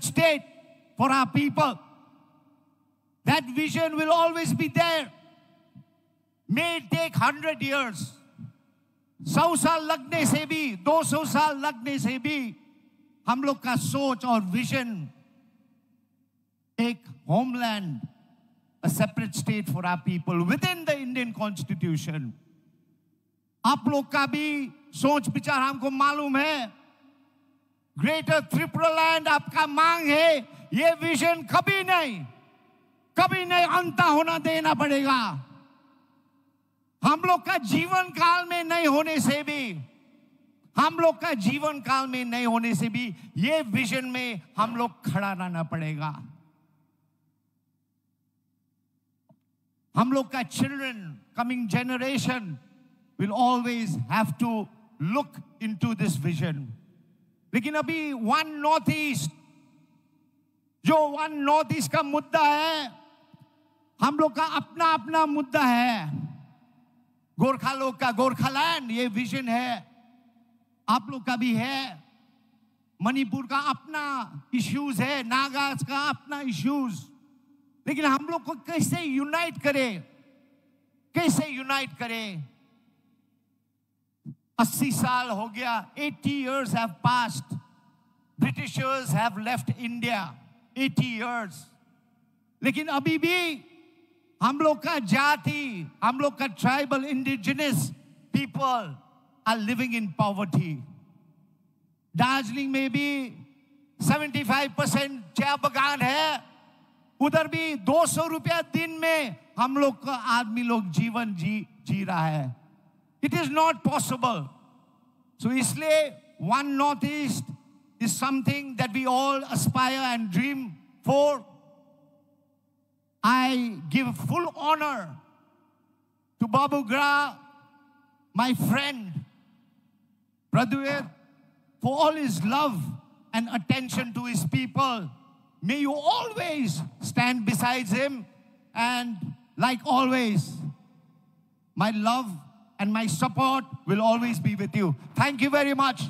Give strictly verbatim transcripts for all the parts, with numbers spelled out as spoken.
state for our people. That vision will always be there. May it take hundred years. सौ साल लगने से भी, दो सौ साल लगने से भी हम लोग का सोच और विजन एक homeland, a separate state for our people within the Indian Constitution. आप लोग का भी सोच विचार हमको मालूम है। ग्रेटर त्रिपुरालैंड आपका मांग है, ये विजन कभी नहीं, कभी नहीं अंत होना देना पड़ेगा। हम लोग का जीवन काल में नहीं होने से भी, हम लोग का जीवन काल में नहीं होने से भी ये विजन में हम लोग खड़ा रहना पड़ेगा। हम लोग का children, coming generation will always have to look into this vision. लेकिन अभी वन नॉर्थ ईस्ट, जो वन नॉर्थ ईस्ट का मुद्दा है, हम लोग का अपना अपना मुद्दा है। गोरखा लोग का गोरखालैंड ये विजन है, आप लोग का भी है। मणिपुर का अपना इश्यूज है, नागास का अपना इश्यूज, लेकिन हम लोग को कैसे यूनाइट करें, कैसे यूनाइट करें? अस्सी साल हो गया, eighty years have passed, Britishers have left India, eighty years. लेकिन अभी भी हम लोग का जाति, हम लोग का tribal indigenous people are living in poverty. Darjeeling में भी सेवेंटी फाइव परसेंट चाय बागान है, उधर भी दो सौ रुपया दिन में हम लोग का आदमी लोग जीवन जी जी रहा है। It is not possible. So इसलिए one north east is something that we all aspire and dream for. I give full honor to Babu Gra, my friend, Pradyot, for all his love and attention to his people. May you always stand beside him, and like always, my love and my support will always be with you. Thank you very much.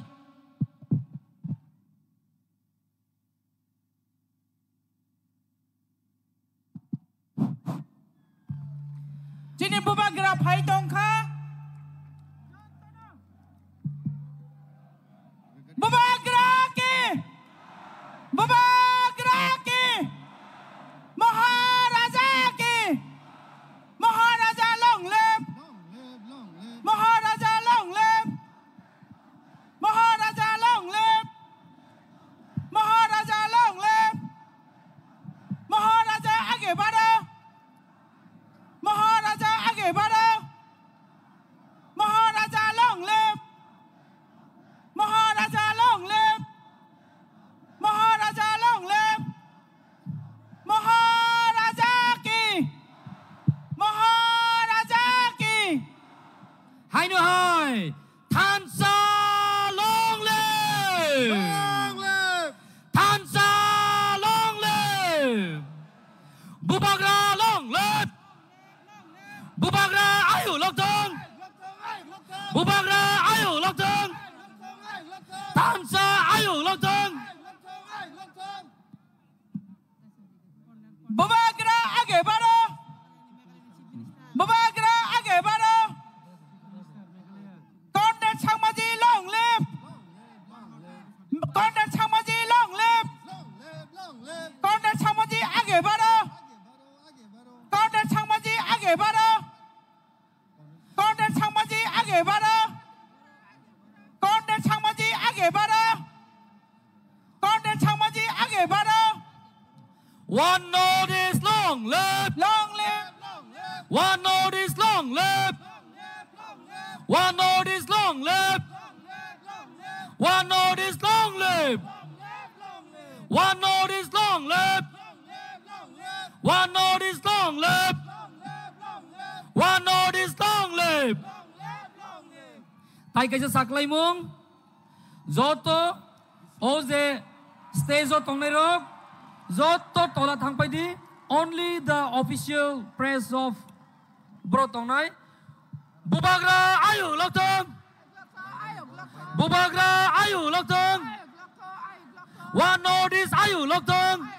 Chini bubagra phai tongkha. Bubagra ki! Bubagra ki! Maharaja ki! Maharaja long live! Maharaja long live! Maharaja long live! Maharaja long live! Maharaja age baro! Maharaja age baro! Maharaja long live! Maharaja long live! Maharaja long live! Maharaja ki! Maharaja ki! Haino hai! Thansa long live! Long live! Thansa long live! Bubagra long live! Bubagra ayu lokthong! Bubagra ayu lokthong! Thansa ayu lokthong! Bubagra age baro! Bubagra age baro! Conrad Sangmaji long live! Conrad Sangmaji long live! Conrad Sangmaji age baro! Conrad Sangmaji age baro! Conrad Sangmaji age baro! Conrad Sangmaji age baro! Conrad Sangmaji age baro! One North East long live! Long live! One North East long live! One North East long live! One North East long live! One North East long live! One North East long live! One North East long live! Tai kaisa saklaimung, joto o je stage o tongnai rok, joto tola thangpai di, only the official press of bro tongnai. Bubagra ayu lokthong! Bubagra ayu lokthong! One North East ayuk lokthung.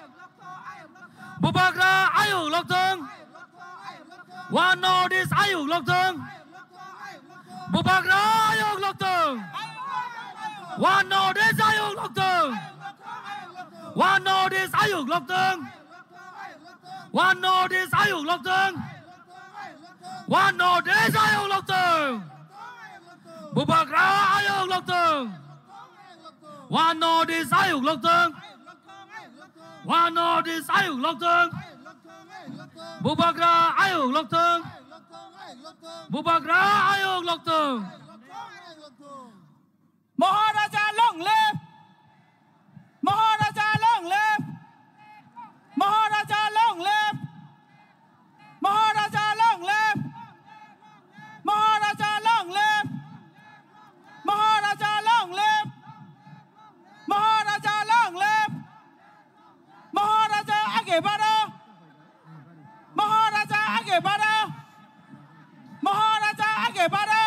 Bubagra ayuk lokthung. One North East ayuk lokthung. Bubagra ayuk lokthung. One North East ayuk lokthung. One North East ayuk lokthung. One North East ayuk lokthung. One North East ayuk lokthung. Bubagra ayuk lokthung. One North East ayuk lokthung. One North East ayuk lokthung. Bubagra ayuk lokthung. Bubagra ayuk lokthung. Maharaja long live! Maharaja long live! Maharaja long live! Maharaja long live! Maharaja long live! Maharaja long live! Maharaja long live! Maharaja age baro! Maharaja age baro! Maharaja age baro!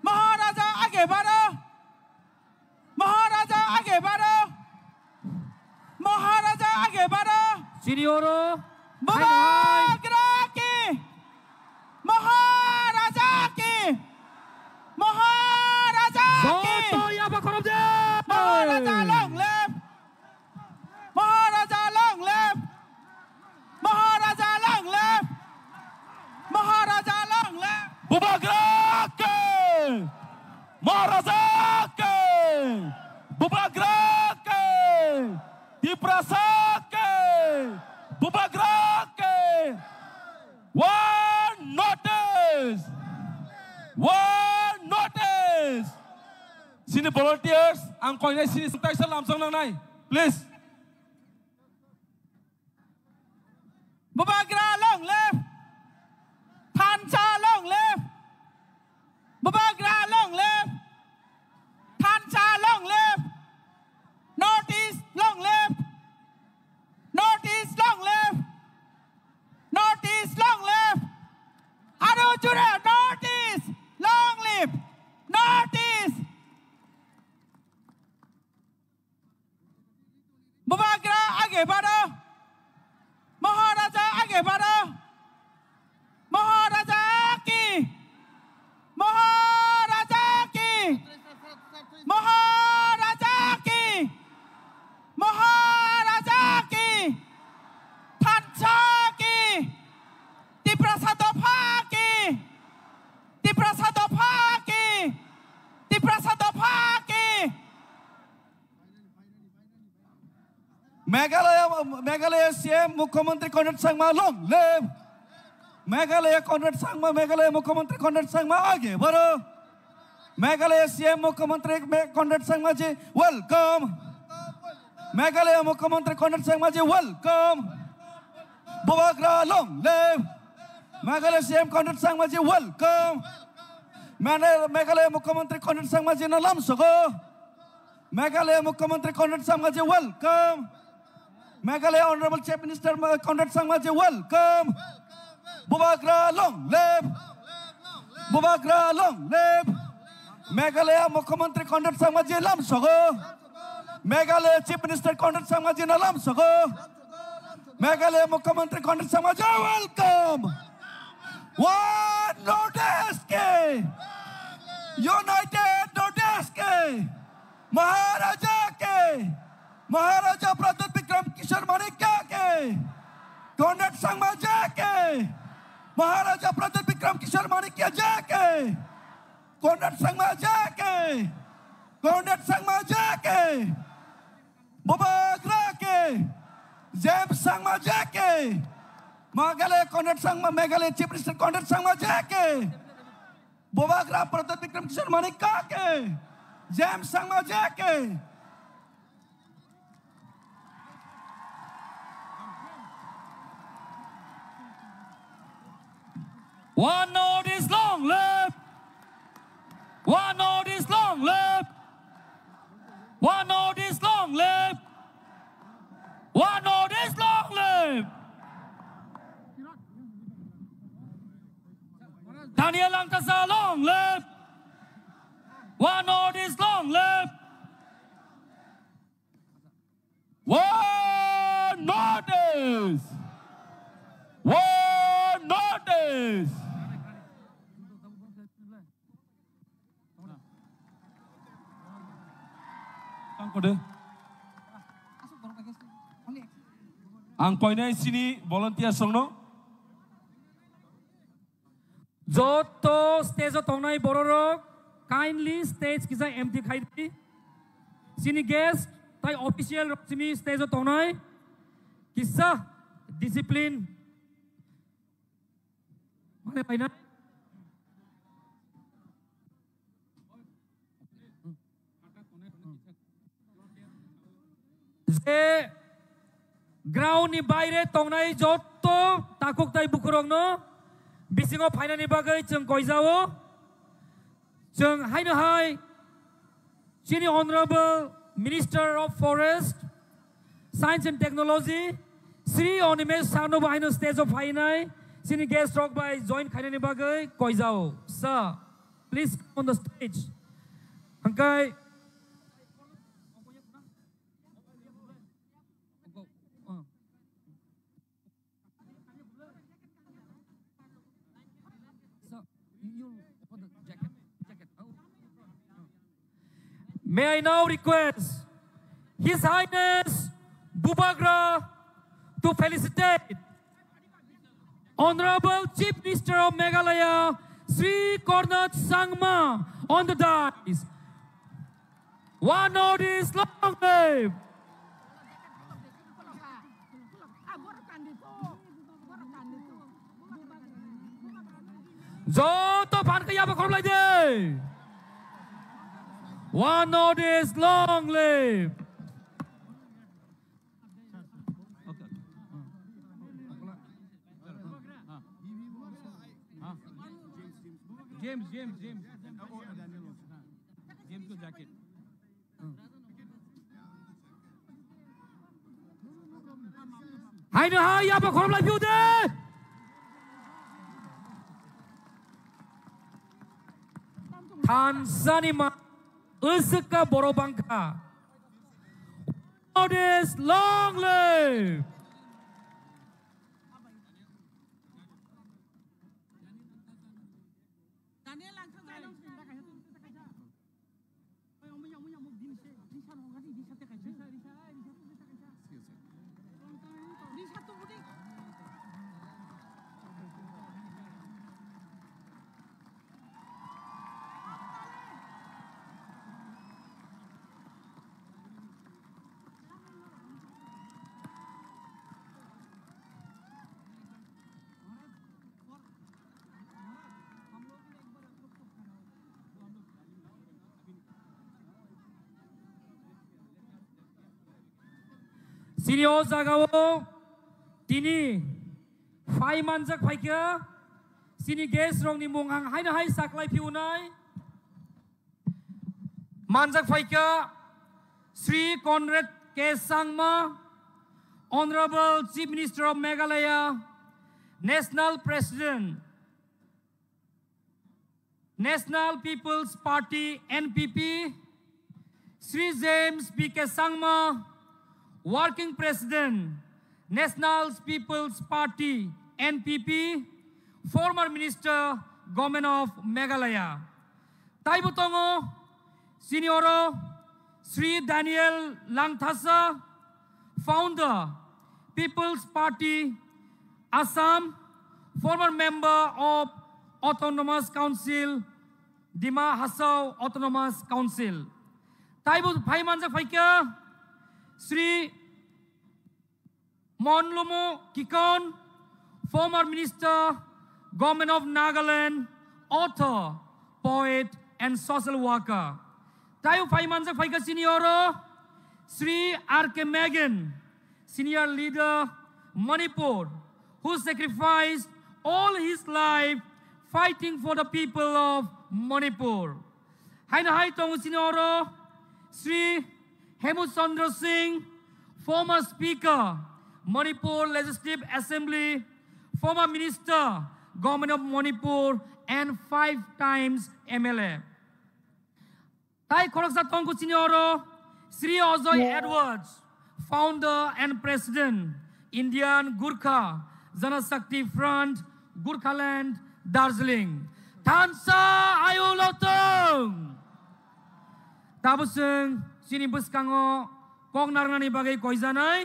Maharaja age baro! Maharaja age baro! Maharaja age baro! Chini oro Bubagra ki! Maharaja ki! Maharaja ki! Joto yaba khorop de! Maharaja long live! Maharaja long live! Maharaja long live! Maharaja long live! Bubagra ke! Maharaja ke! Bubagra ke! Tiprasa ke! Bubagra ke! One North East! One North East! Sini volunteers, ang koinai sini taisa lamsong nangnai. Please. Bubagra long live! Thansa long live! Bubagra long live! Thansa long live! North East long live! North East long live! North East long live! Aro jure North East long live! North East! Bubagra age baro! Maharaja age baro! Maharaja ki! Maharaja ki! Maharaja ki! Maharaja ki! Thansa ki! Tiprasa dopha ki! Tiprasa dopha ki! Tiprasa dopha ki! Meghalaya, Meghalaya C M Mukhyamantri Conrad Sangma long live. Meghalaya Conrad Sangma, Meghalaya Mukhyamantri Conrad Sangma age baro. Meghalaya C M Mukhyamantri Me-, Conrad Sangma ji welcome. Meghalaya Mukhyamantri Conrad Sangma ji welcome. Bubagra long live. Meghalaya C M Conrad Sangma ji welcome. Mane-, Meghalaya Mukhyamantri Conrad Sangma ji no lamsogo. Meghalaya Mukhyamantri Conrad Sangma ji welcome. Meghalaya Honorable Chief Minister Ma-, Conrad Sangma ji welcome. Bubagra long live. Bubagra long live. Meghalaya Mukhyamantri Conrad Sangma ji lamsogo. Meghalaya Chief Minister Conrad Sangma ji no lamsogo. Meghalaya Mukhyamantri Conrad Sangma ji welcome. One North East ke! United North East ke! Maharaja ke! Maharaja Pradyot Bikram Kishore Manikya ke! Conrad Sangma ji ke! Maharaja Pradyot Bikram Kishore Manikya ji ke! Conrad Sangma ji ke! Conrad Sangma ji ke! Bubagra ke! James Sangma ji ke! Meghalaya Conrad Sangma, Meghalaya Chief Minister Conrad Sangma ji ke! Bubagra Pradyot Bikram Kishore Manikya ke! James Sangma ji ke! One North East long live! One North East long live! One North East long live! One North East long live! Daniel Langthasa long live! One North East long live! One notice. Ang koinai sini volunteer songno. Joto stage o tongnai bororok kindly stage kisa empty khaidi. Sini guest tai official rok sini stage o tongnai kisa discipline. Mane paina. Je ground ni baire tongnai jotto takhuk tai bukhurokno bisingo phainani bagwi chwng koijao. Chwng haino hai chini Honorable Minister of Forest, Science and Technology, Shri Animesh Sharma bo haino stage o phainai chini guest rok bai join khainani bagwi koijao. Sir, please come on the stage. Hangkai May I now request His Highness Bubagra to felicitate Honorable Chief Minister of Meghalaya, Shri Conrad Sangma, on the dais. One notice, long live! Joto phan khe yaba khorok lai de. One notice, long live. James, James, James. James ko jacket. Haino hai yaba khorok lai phiu de. Thansani ma usuk ka borok bangkha. Notice, long live. Chini o jagao tini phai manjak phaikha, chini guest rokni mung ang haino hai saklai phiunai. Manjak phaikha Shri Conrad K Sangma, Honorable Chief Minister of Meghalaya, National President, National People's Party, N P P, Shri James B K Sangma, Working President, National People's Party, N P P, former Minister, Government of Meghalaya. Taibo tongo chini oro Shri Daniel Langthasa, founder, People's Party, Assam, former member of Autonomous Council, Dima Hasao Autonomous Council. Taibo phai manjak phaikha Shri Monlumo Kikon, former minister, Government of Nagaland, author, poet, and social worker. Taibo phai manjak phaikha chini oro Shri R K Megan, senior leader, Manipur, who sacrificed all his life fighting for the people of Manipur. Haino hai tongo chini oro Shri Hemu Chandra Singh, former speaker, Manipur Legislative Assembly, former minister, Government of Manipur, and five times M L A. Tai khoroksa tongo chini oro Shri Ajoy Edwards, founder and president, Indian Gurkha Janashakti Front, Gurkhaland, Darjeeling. Thansa ayung lokthung. Tabuk chwng chini bwskango kok narwknani bagwi koijanai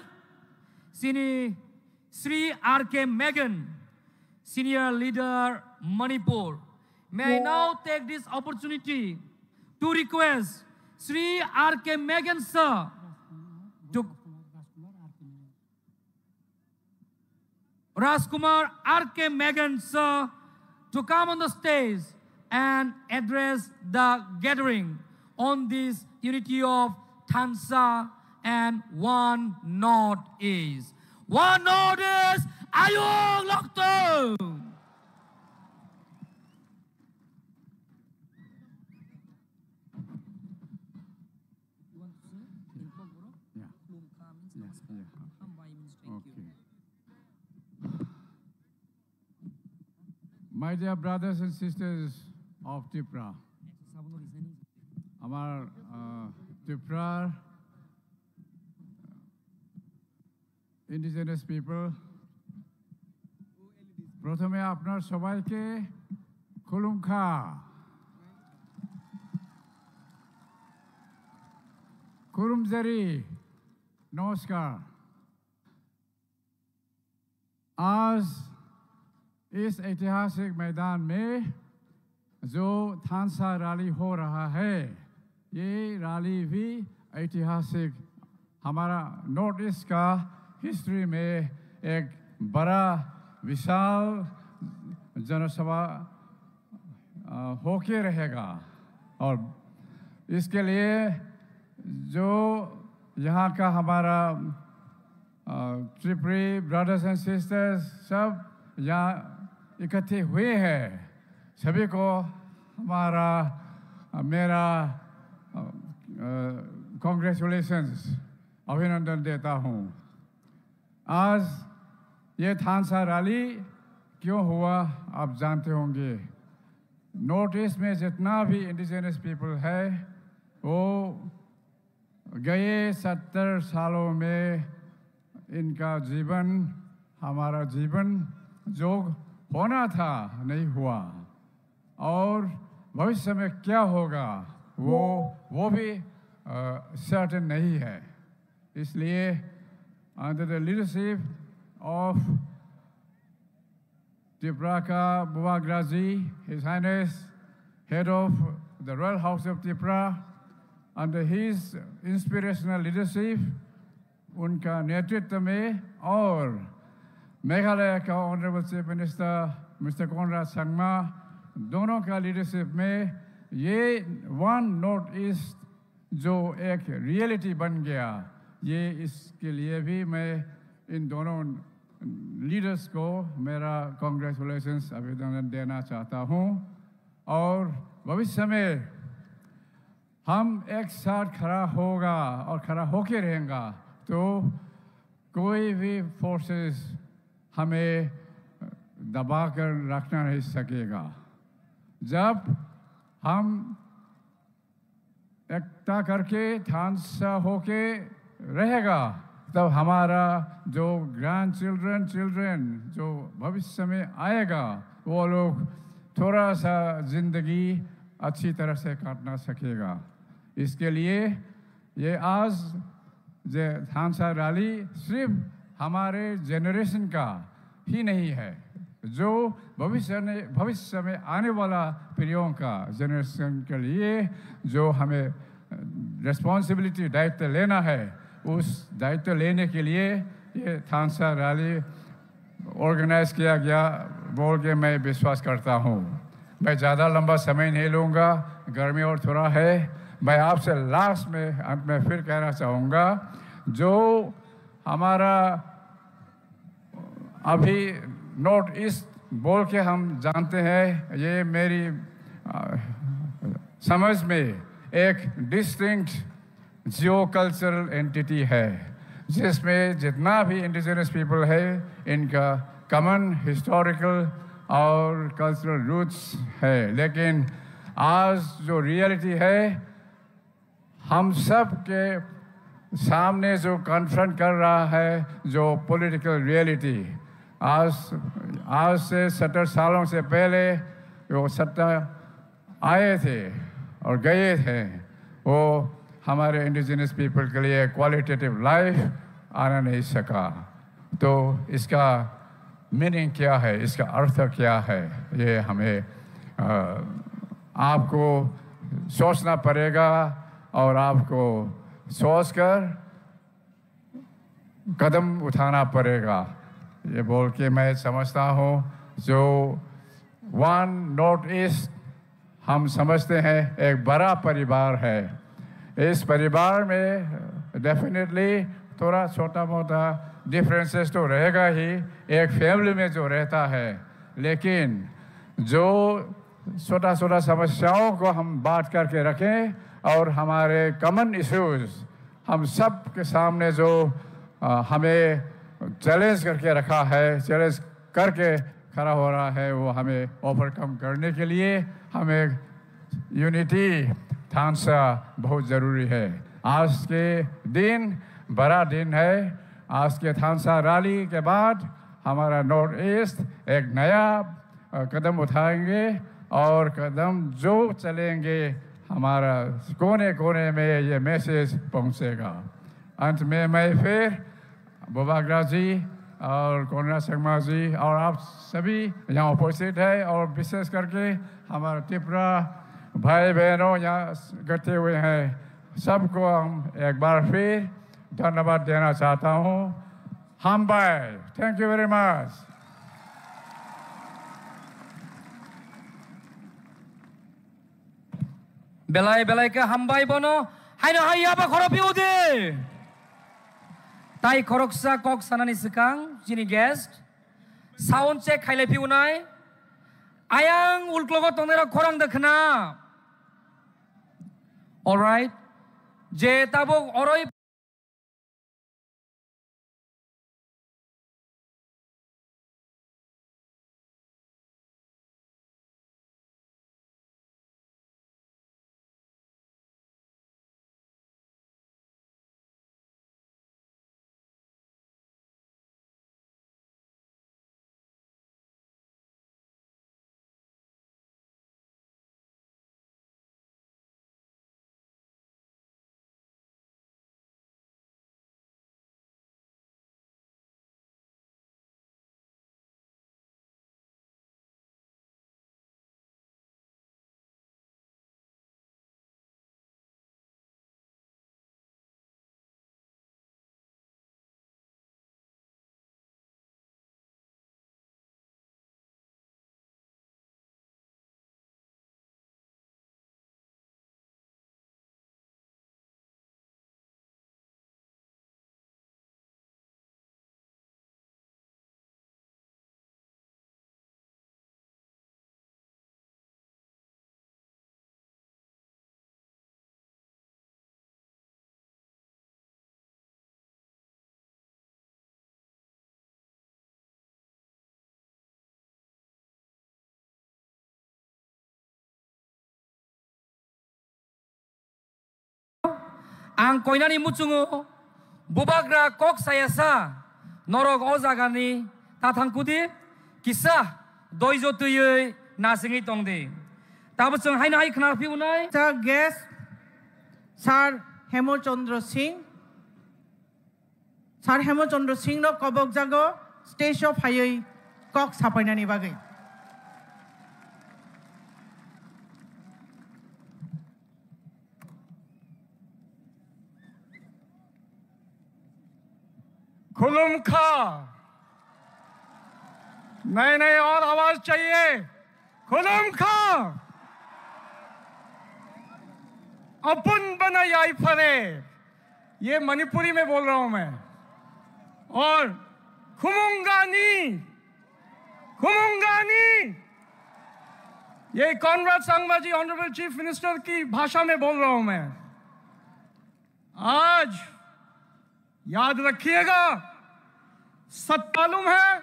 chini Sri R K Megan, Senior Leader, Manipur. May I now take this opportunity to request Sri R K Megan sir to Rajkumar R K Megan sir to come on the stage and address the gathering on this unity of Thansa and One Northeast. One Northeast, ayung lokthung! You want to say? In Kokborok? Yeah. Khulumkha means namaskar. Yeah. Hambai means thank you. Okay. My dear brothers and sisters of Tripura, আমার, আহ, ত্রিপুরার indigenous people, প্রথমে আপনার সবাইকে খুলুমখা, খুলুমজারি, নমস্কার। आज इस ऐतिहासिक मैदान में जो थानसा रैली हो रहा है, ये रैली भी ऐतिहासिक, हमारा नॉर्थ ईस्ट का हिस्ट्री में एक बड़ा विशाल जनसभा, अ, होके रहेगा। और इसके लिए जो यहाँ का हमारा, अ, त्रिपुरी ब्रदर्स एंड सिस्टर्स सब यहाँ इकट्ठे हुए हैं, सभी को हमारा, अ, मेरा, अ, अ, कॉन्ग्रेचुलेशंस, अभिनंदन देता हूँ। आज ये थानसा रैली क्यों हुआ, आप जानते होंगे। नॉर्थ ईस्ट में जितना भी इंडिजिनस पीपल है, वो गए सत्तर सालों में इनका जीवन, हमारा जीवन जो होना था, नहीं हुआ, और भविष्य में क्या होगा, वो, वो भी, अ, सर्टेन नहीं है। इसलिए, under the leadership of Tipraka Bubagraji, His Highness, Head of the Royal House of Tipra, under his inspirational leadership, उनका नेतृत्व में और मेघालय का honourable chief minister mister Conrad Sangma, दोनों का लीडरशिप में ये वन नॉर्थ ईस्ट जो एक रियलिटी बन गया, ये इसके लिए भी मैं इन दोनों लीडर्स को मेरा कॉन्ग्रेचुलेशंस, अभिनंदन देना चाहता हूँ। और भविष्य में हम एक साथ खड़ा होगा और खड़ा होके रहेगा, तो कोई भी फोर्सेस हमें दबा कर रखना नहीं सकेगा। जब हम एकता करके थानसा होके रहेगा, तब हमारा जो ग्रैंड चिल्ड्रन, चिल्ड्रन जो भविष्य में आएगा, वो लोग थोड़ा सा जिंदगी अच्छी तरह से काटना सकेगा। इसके लिए ये आज ये थानसा रैली सिर्फ हमारे जनरेशन का ही नहीं है, जो भविष्य ने, भविष्य में आने वाला पीढ़ियों का जनरेशन के लिए जो हमें रिस्पॉन्सिबिलिटी, दायित्व लेना है, उस दायित्व लेने के लिए ये थानसा रैली ऑर्गेनाइज किया गया बोल के मैं विश्वास करता हूँ। मैं ज़्यादा लंबा समय नहीं लूँगा, गर्मी और थोड़ा है। मैं आपसे लास्ट में, अंत में फिर कहना चाहूँगा, जो हमारा अभी नॉर्थ ईस्ट बोल के हम जानते हैं, ये मेरी, अ, समझ में एक डिस्टिंक्ट जियो कल्चरल एंटिटी है, जिसमें जितना भी इंडिजिनस पीपल है, इनका कॉमन हिस्टोरिकल और कल्चरल रूट्स है। लेकिन आज जो रियलिटी है, हम सब के सामने जो कन्फ्रंट कर रहा है, जो पॉलिटिकल रियलिटी, आज आज से सत्तर सालों से पहले जो सत्ता आए थे और गए थे, वो हमारे इंडिजिनस पीपल के लिए क्वालिटेटिव लाइफ आना नहीं सका। तो इसका मीनिंग क्या है, इसका अर्थ क्या है, ये हमें अ, आपको सोचना पड़ेगा और आपको सोचकर कदम उठाना पड़ेगा, ये बोल के मैं समझता हूँ। जो वन नॉर्थ ईस्ट हम समझते हैं एक बड़ा परिवार है। इस परिवार में डेफिनेटली थोड़ा छोटा मोटा डिफरेंसेस तो रहेगा ही, एक फैमिली में जो रहता है, लेकिन जो छोटा छोटा समस्याओं को हम बात करके रखें और हमारे कॉमन इश्यूज हम सब के सामने जो अ, हमें चैलेंज करके रखा है, चैलेंज करके खड़ा हो रहा है, वो हमें ओवरकम करने के लिए हमें यूनिटी थानसा बहुत ज़रूरी है। आज के दिन बड़ा दिन है। आज के थानसा रैली के बाद हमारा नॉर्थ ईस्ट एक नया अ, कदम उठाएंगे और कदम जो चलेंगे, हमारा कोने कोने में ये मैसेज पहुंचेगा। अंत में मैं फिर बुबाग्रा जी और कोनराड संगमा जी और आप सभी यहाँ उपस्थित है और विशेष करके हमारा त्रिपुरा भाई बहनों यहाँ इकट्ठे हुए हैं, सबको हम एक बार फिर धन्यवाद देना चाहता हूँ। Hambai, thank you very much. Belai belai khe hambai bono. Haino hai yaba khoro piu de. Tai khoroksa kok sanani swkang chini guest sound check khailai piu nai. Ayang ulklogo tongnai rok khorang de khna. All right. Je tabuk oroi Ang koinani muchungo bubagra kok sayasa norok o jagani tathang kudi kisa doijo twiwi nasingwi tongdi. Tabo chwng haino hai khna phiunai. Sa guest Sir Hemol Chandra Singh. Sir Hemol Chandra Singh no kobok jago stage o phaiwi kok sapainani bagwi. Khulumkha. नहीं, नहीं, और आवाज चाहिए। खुलुमखा। अपुन बना याई फरे। ये मणिपुरी में बोल रहा हूं मैं। और खुमुंगानी, खुमुंगानी, ये कॉनराड संगमा जी, ऑनरेबल चीफ मिनिस्टर की भाषा में बोल रहा हूं मैं। आज याद रखिएगा, सच मालूम है,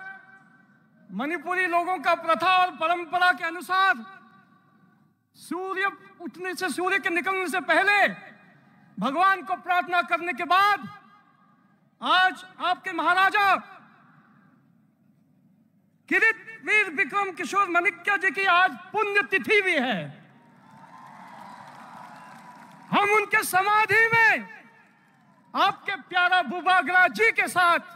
मणिपुरी लोगों का प्रथा और परंपरा के अनुसार सूर्य उठने से, सूर्य के निकलने से पहले भगवान को प्रार्थना करने के बाद आज आपके महाराजा किरीट वीर विक्रम किशोर माणिक्य जी की आज पुण्यतिथि भी है। हम उनके समाधि में आपके प्यारा बुबागरा जी के साथ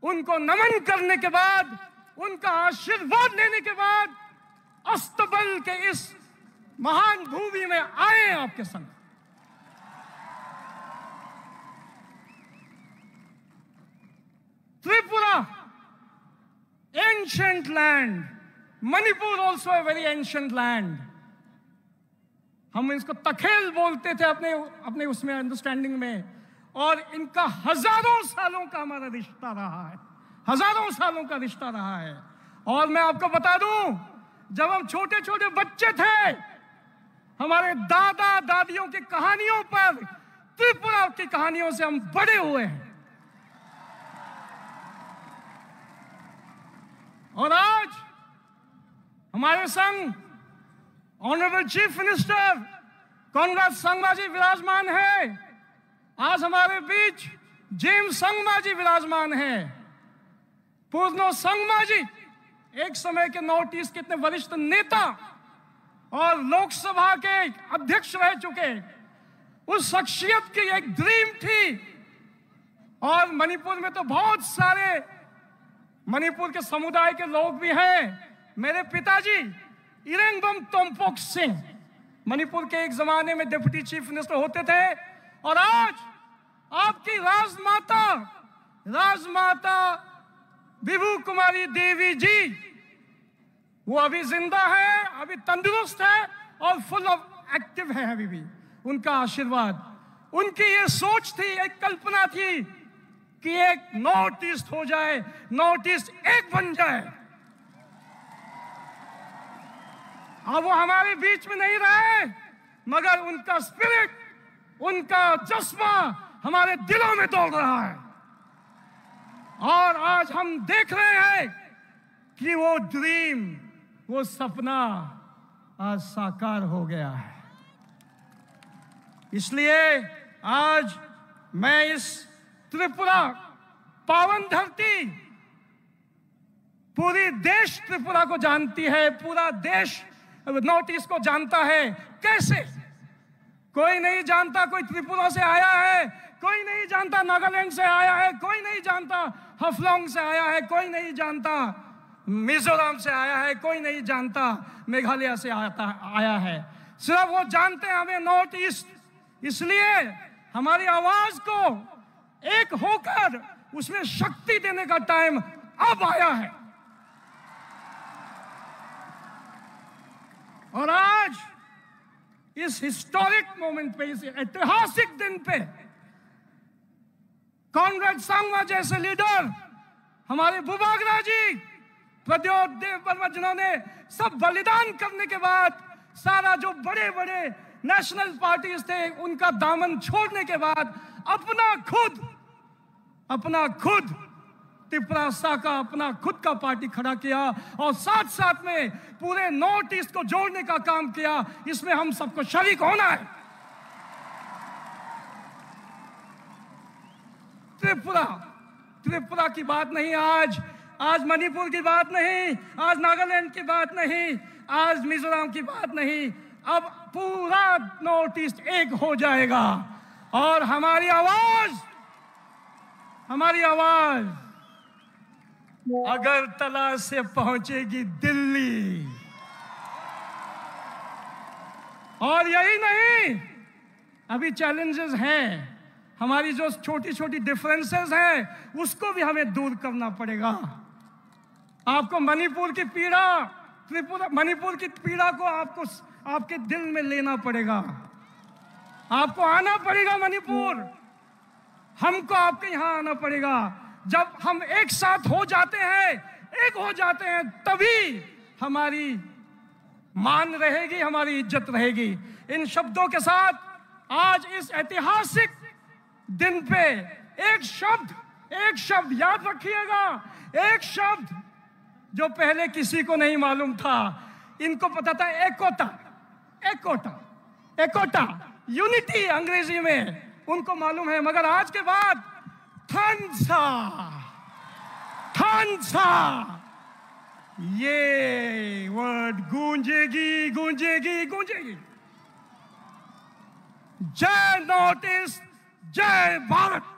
उनको नमन करने के बाद, उनका आशीर्वाद लेने के बाद अस्तबल के इस महान भूमि में आए हैं आपके संग। Tripura, ancient land. Manipur also a very ancient land. हम इसको तखेल बोलते थे अपने अपने उसमें अंडरस्टैंडिंग में, और इनका हजारों सालों का हमारा रिश्ता रहा है, हजारों सालों का रिश्ता रहा है। और मैं आपको बता दूं, जब हम छोटे छोटे बच्चे थे, हमारे दादा दादियों की कहानियों पर, त्रिपुरा की कहानियों से हम बड़े हुए हैं। और आज हमारे संग honourable chief minister Conrad Sangma ji विराजमान है। आज हमारे बीच जेम्स संगमा जी विराजमान है। पूर्णो संगमा जी एक समय के नॉर्थ ईस्ट के इतने वरिष्ठ नेता और लोकसभा के अध्यक्ष रह चुके, उस शख्सियत की एक ड्रीम थी। और मणिपुर में तो बहुत सारे मणिपुर के समुदाय के लोग भी हैं। मेरे पिताजी इरेंगबम तोम्पोक सिंह मणिपुर के एक जमाने में डिप्टी चीफ मिनिस्टर होते थे, और आज आपकी राजमाता, राजमाता विभू कुमारी देवी जी, वो अभी जिंदा है, अभी तंदुरुस्त है और फुल ऑफ एक्टिव है अभी भी। उनका आशीर्वाद, उनकी ये सोच थी, एक कल्पना थी कि एक नॉर्थ ईस्ट हो जाए, नॉर्थ ईस्ट एक बन जाए। अब वो हमारे बीच में नहीं रहे, मगर उनका स्पिरिट, उनका जज्बा हमारे दिलों में दौड़ रहा है। और आज हम देख रहे हैं कि वो ड्रीम, वो सपना आज साकार हो गया है। इसलिए आज मैं इस त्रिपुरा, पावन धरती, पूरी देश त्रिपुरा को जानती है, पूरा देश नॉर्थ ईस्ट को जानता है। कैसे? कोई नहीं जानता कोई त्रिपुरा से आया है, कोई नहीं जानता नागालैंड से आया है, कोई नहीं जानता हफलोंग से आया है, कोई नहीं जानता मिजोरम से आया है, कोई नहीं जानता मेघालय से आता आया है। सिर्फ वो जानते हैं हमें नॉर्थ ईस्ट। इसलिए हमारी आवाज को एक होकर उसमें शक्ति देने का टाइम अब आया है। और आज इस हिस्टोरिक मोमेंट पे, इस ऐतिहासिक दिन पे कॉनराड संगमा जैसे लीडर, हमारे बुबागरा जी, प्रद्योत देव वर्मा, जिन्होंने सब बलिदान करने के बाद सारा जो बड़े बड़े नेशनल पार्टीज थे उनका दामन छोड़ने के बाद अपना खुद, अपना खुद तिपरासा का अपना खुद का पार्टी खड़ा किया और साथ साथ में पूरे नॉर्थ ईस्ट को जोड़ने का काम किया। इसमें हम सबको शरीक होना है। त्रिपुरा, त्रिपुरा की बात नहीं आज, आज मणिपुर की बात नहीं, आज नागालैंड की बात नहीं, आज मिजोरम की बात नहीं, अब पूरा नॉर्थ ईस्ट एक हो जाएगा। और हमारी आवाज, हमारी आवाज अगरतला से पहुंचेगी दिल्ली। और यही नहीं, अभी चैलेंजेस हैं, हमारी जो छोटी छोटी डिफरेंसेस हैं उसको भी हमें दूर करना पड़ेगा। आपको मणिपुर की पीड़ा, त्रिपुरा, मणिपुर की पीड़ा को आपको, आपके दिल में लेना पड़ेगा। आपको आना पड़ेगा मणिपुर, हमको आपके यहाँ आना पड़ेगा। जब हम एक साथ हो जाते हैं, एक हो जाते हैं, तभी हमारी मान रहेगी, हमारी इज्जत रहेगी। इन शब्दों के साथ आज इस ऐतिहासिक दिन पे एक शब्द, एक शब्द याद रखिएगा, एक शब्द जो पहले किसी को नहीं मालूम था, इनको पता था, एकोटा, एकोटा, एकोटा। यूनिटी अंग्रेजी में उनको मालूम है, मगर आज के बाद थंसा, थंसा, ये वर्ड गूंजेगी, गूंजेगी, गूंजेगी। जय नॉर्थ ईस्ट, जय Bharat.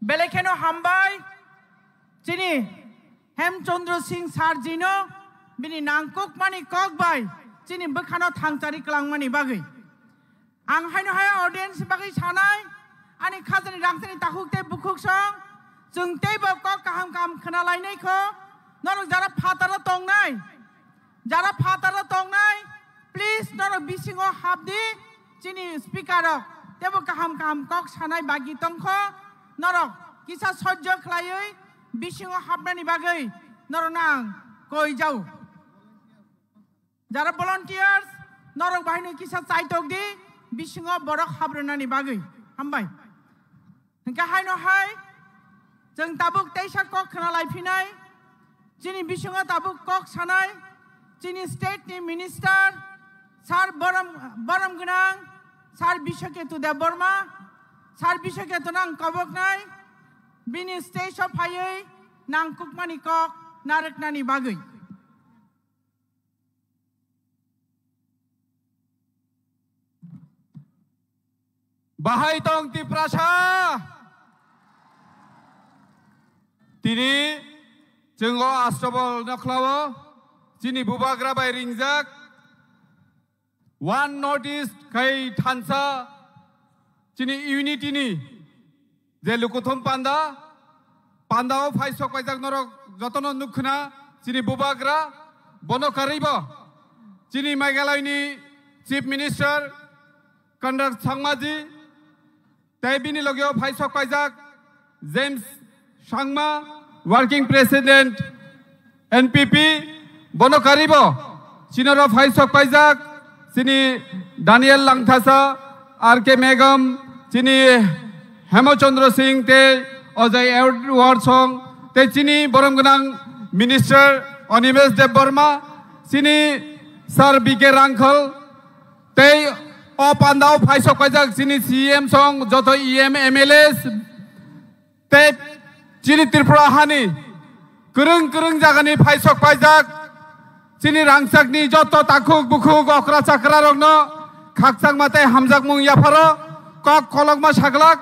Belai kheno hambai chini Hemchandra Singh sir jino bini nangkukmani kok bai chini bwkhano thangchari kwlangmani bagwi. Ang haino hai audience bagwi sanai, ani khajani rangchakni takhuk tei bukhuk song, chwng teibo kok kaham kaham khna lainai kho. Norok jara phataro tongnai, jara phataro tongnai, please norok bisingo hapdi, chini speaker rok teibo kaham kaham kok sanai bagi tongkho. Norok kisa sojjo khlaiwi bisingo hapnani bagwi norokno ang koi jao. Jara volunteers, norok bahaino kisa chaitok di, bisingo borok habrwnani bagwi. Hambai. Hingke haino hai, chwng tabuk teisa kok khna laiphinai, chini bisingo tabuk kok sanai, chini state ni minister, sir borom, borom gwnang, sir Biswaketu Debbarma, sir Biswaketu no ang koboknai, bini stage o phaiwi nangkukmani kok narwknani bagwi. Bahai tong Tiprasa? Tini chwng o Astabol nokhlao chini bubagra bai ringjak One North East khai thansa chini unity ni je lukuthum panda, panda o phai sok paijak norok jotono nukkhna chini bubagra, bono karwi bo chini Meghalaya ni Chief Minister Conrad Sangma ji, tei bini loge o phai sok paijak James Sangma, Working President N P P, bono karwi bo chini oro phai sok paijak chini Daniel Langthasa, R K Megam, chini Hemochandra Singh tei Ajay Edward Song tei chini borom gwnang Minister Animesh Debbarma, chini Sir B K Rangkhal, tei o panda o phai sok paijak chini C M song joto E M, M L As, tei chini Tripura hani kwrwng kwrwng jagani phai sok paijak chini rangchakni joto takhuk bukhuk okra chakra rokno khakchangma tei hamjakmung yapharo kok kolokma saglak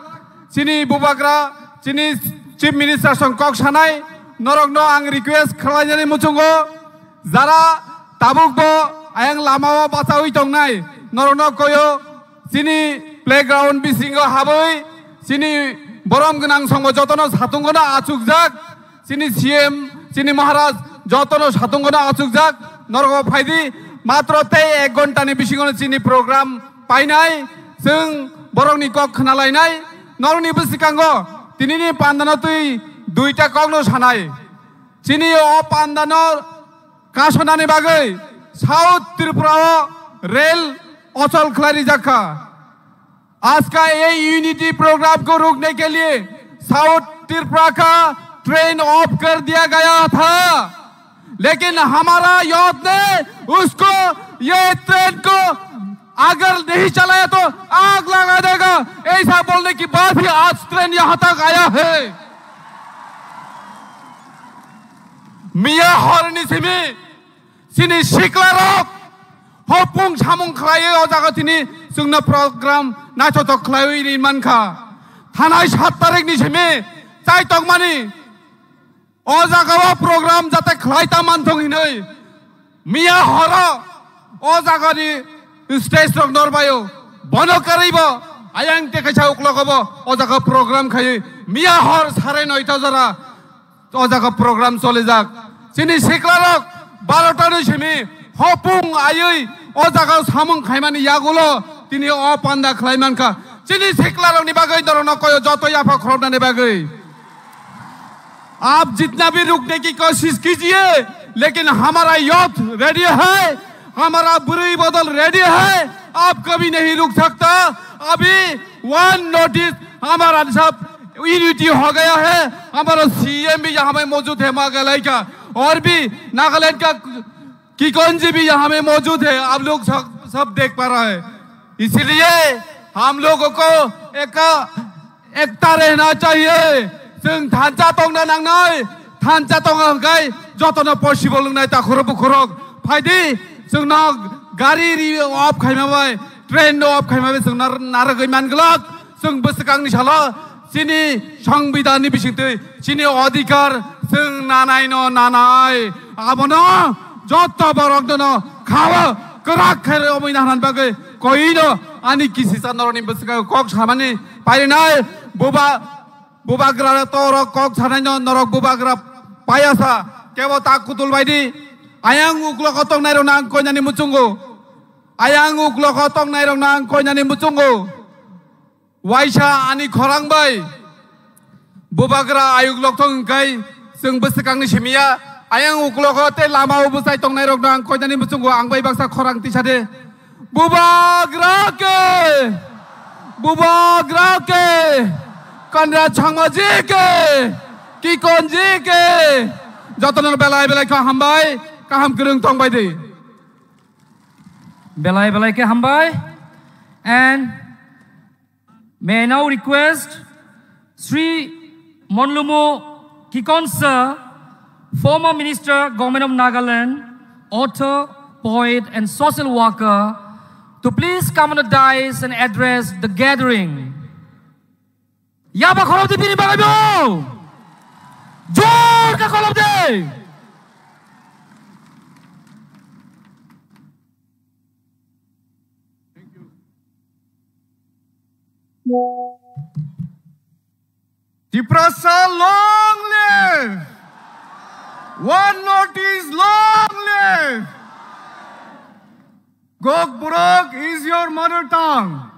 chini bubagra chini Chief Minister song kok sanai norokno ang request khlainani muchungo jara tabuk bo ayang lama o bachaui tongnai norokno koyo chini playground bisingo habwi chini borom gwnang songbo jotono satungono achukjak, chini C M, chini Maharaj jotono satungono achukjak, norok phaidi matro tei ek ghonta ni bisingono chini program painai, chwng borokni kok khna lainai, norokni bwskango tinini pandano twi duita kokno sanai. Chini o pandano kasonani bagwi South Tripura o rail ochol khlai rijak kha. आज का ये unity programme को रोकने के लिए साउथ त्रिपुरा का train of कर दिया गया था, लेकिन हमारा यूथ ने उसको, ये ट्रेन को अगर नहीं चलाया तो आग लगा देगा, ऐसा बोलने के बाद ही आज ट्रेन यहाँ तक आया है। Miya horni simi chini siklarok hopung samung khlaiwi o jaga tini chwngno program naithothok khlaiwi ri mankha. Thanai sat tarikni simi chaitokmani o jagao program jate khlai ta manthung hinwi miya horo o jagani stage rok norbaio. Bono karwibo ayang tei kaisa uklogobo o jaga program khaiwi miya hor sare noita jora o jaga program cholijak. Chini siklarok barota ni simi hopung aiwi o jaga samung khaimani yagulo tini o panda khlai mankha. Chini siklarokni bagwi norokno koyo joto yapha khoroknani bagwi. आप जितना भी रुकने की कोशिश कीजिए, लेकिन हमारा youth ready है, हमारा बुरी बदल रेडी है। आप कभी नहीं रुक सकता। अभी वन नॉर्थ ईस्ट हमारा सब यूनिटी हो गया है। हमारा सीएम भी यहाँ में मौजूद है, मेघालय का, और भी नागालैंड का किकोन जी भी यहाँ में मौजूद है। आप लोग सब, सब देख पा रहा है। इसीलिए हम लोगों को एक एकता रहना चाहिए। Chwng thansa tongna nangnai, thansa tongna hwnkhe jotono possible wngnai takhorok bukhorok. Phaidi, chwngno gari ri off khaima bai, train no off khaima bai chwng nar-, narwgwi manglak. Chwng bwswkangni salo chini songbidanni bisingtwi chini odhikar chwng nanaino nanai. Abono joto borokno khawa kwrak khe romwi nahnan bagwi koino ani kisisa norokni bwswkango kok samani pairinai. Buba, bubagra torok kok sanaino norok bubagra payasa kebo tak kutul baidi. Ayang uklogo tongnairokno ang koinani muchungo. Ayang uklogo tongnairokno ang koinani muchungo. Waisa ani khorang bai. Bubagra ayuk lokthong hwnkhe chwng bwswkangni simiya. Ayang uklogo tei lamao bwchai tongnairokno ang koinani muchungo ang bai baksa khorang tisa de. Bubagra ke! Bubagra ke! Konrad Sangmaji ke! Kikonji ke! Jotono belai belai kha hambai, kaham kwrwng tong bai di. Belai belai ke hambai. And may I now request Sri Monlumo Kikonsa, former Minister, Government of Nagaland, author, poet, and social worker, to please come on the dais and address the gathering. Yaba khorok di bini bagwi bo. Jor ka khorok di. Tiprasa long live! One North East long live! Kokborok is your mother tongue.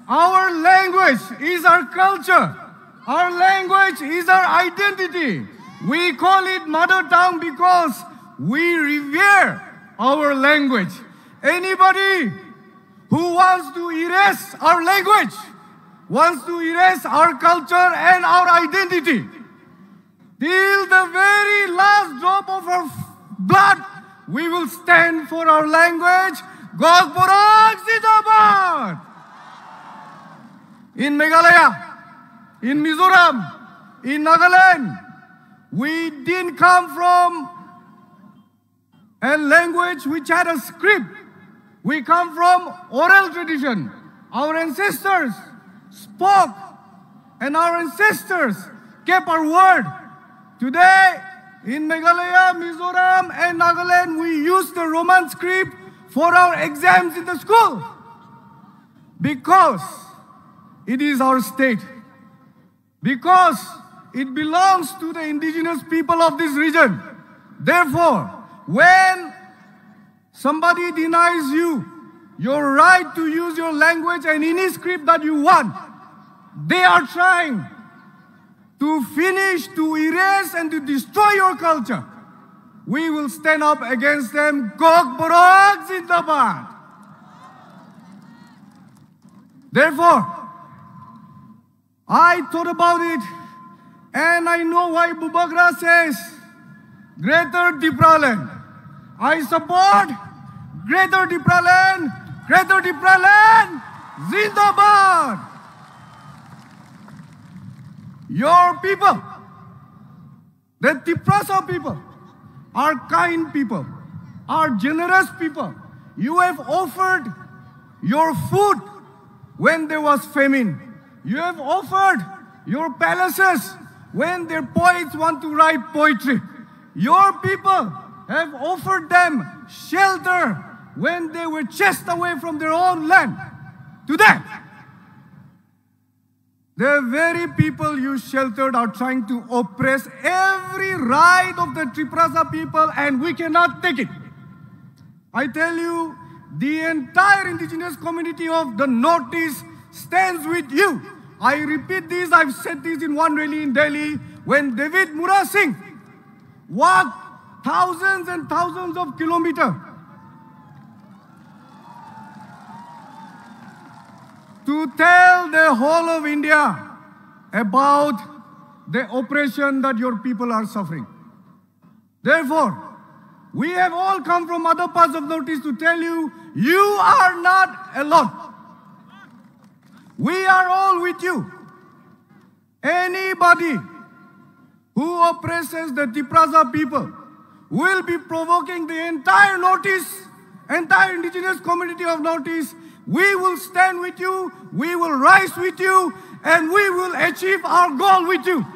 Our language is our culture. Our language is our identity. We call it mother tongue because we revere our language. Anybody who wants to erase our language, wants to erase our culture and our identity. Till the very last drop of our f-, blood, we will stand for our language. Kokborok Zindabad! In Meghalaya, in Mizoram, in Nagaland, we didn't come from a language which had a script. We come from oral tradition. Our ancestors spoke and our ancestors kept our word. Today, in Meghalaya, Mizoram, and Nagaland, we use the Roman script for our exams in the school because it is our state. Because it belongs to the indigenous people of this region. Therefore, when somebody denies you your right to use your language and any script that you want, they are trying to finish, to erase, and to destroy your culture. We will stand up against them. Kokborok Zindabad! Therefore, I thought about it and I know why Bubagra says Greater Tipraland. I support Greater Tipraland. Greater Tipraland Zindabad. Your people, the Tiprasa people are kind people, are generous people. You have offered your food when there was famine. You have offered your palaces when their poets want to write poetry. Your people have offered them shelter when they were chased away from their own land. Today, the very people you sheltered are trying to oppress every right of the Tiprasa people, and we cannot take it. I tell you, the entire indigenous community of the Northeast stands with you. I repeat this, I've said this in one rally in Delhi when David Murasing walked thousands and thousands of kilometers. to tell the whole of India about the oppression that your people are suffering. Therefore, we have all come from other parts of Northeast to tell you, you are not alone. We are all with you. Anybody who oppresses the Tiprasa people will be provoking the entire Northeast, entire indigenous community of Northeast. We will stand with you, we will rise with you, and we will achieve our goal with you.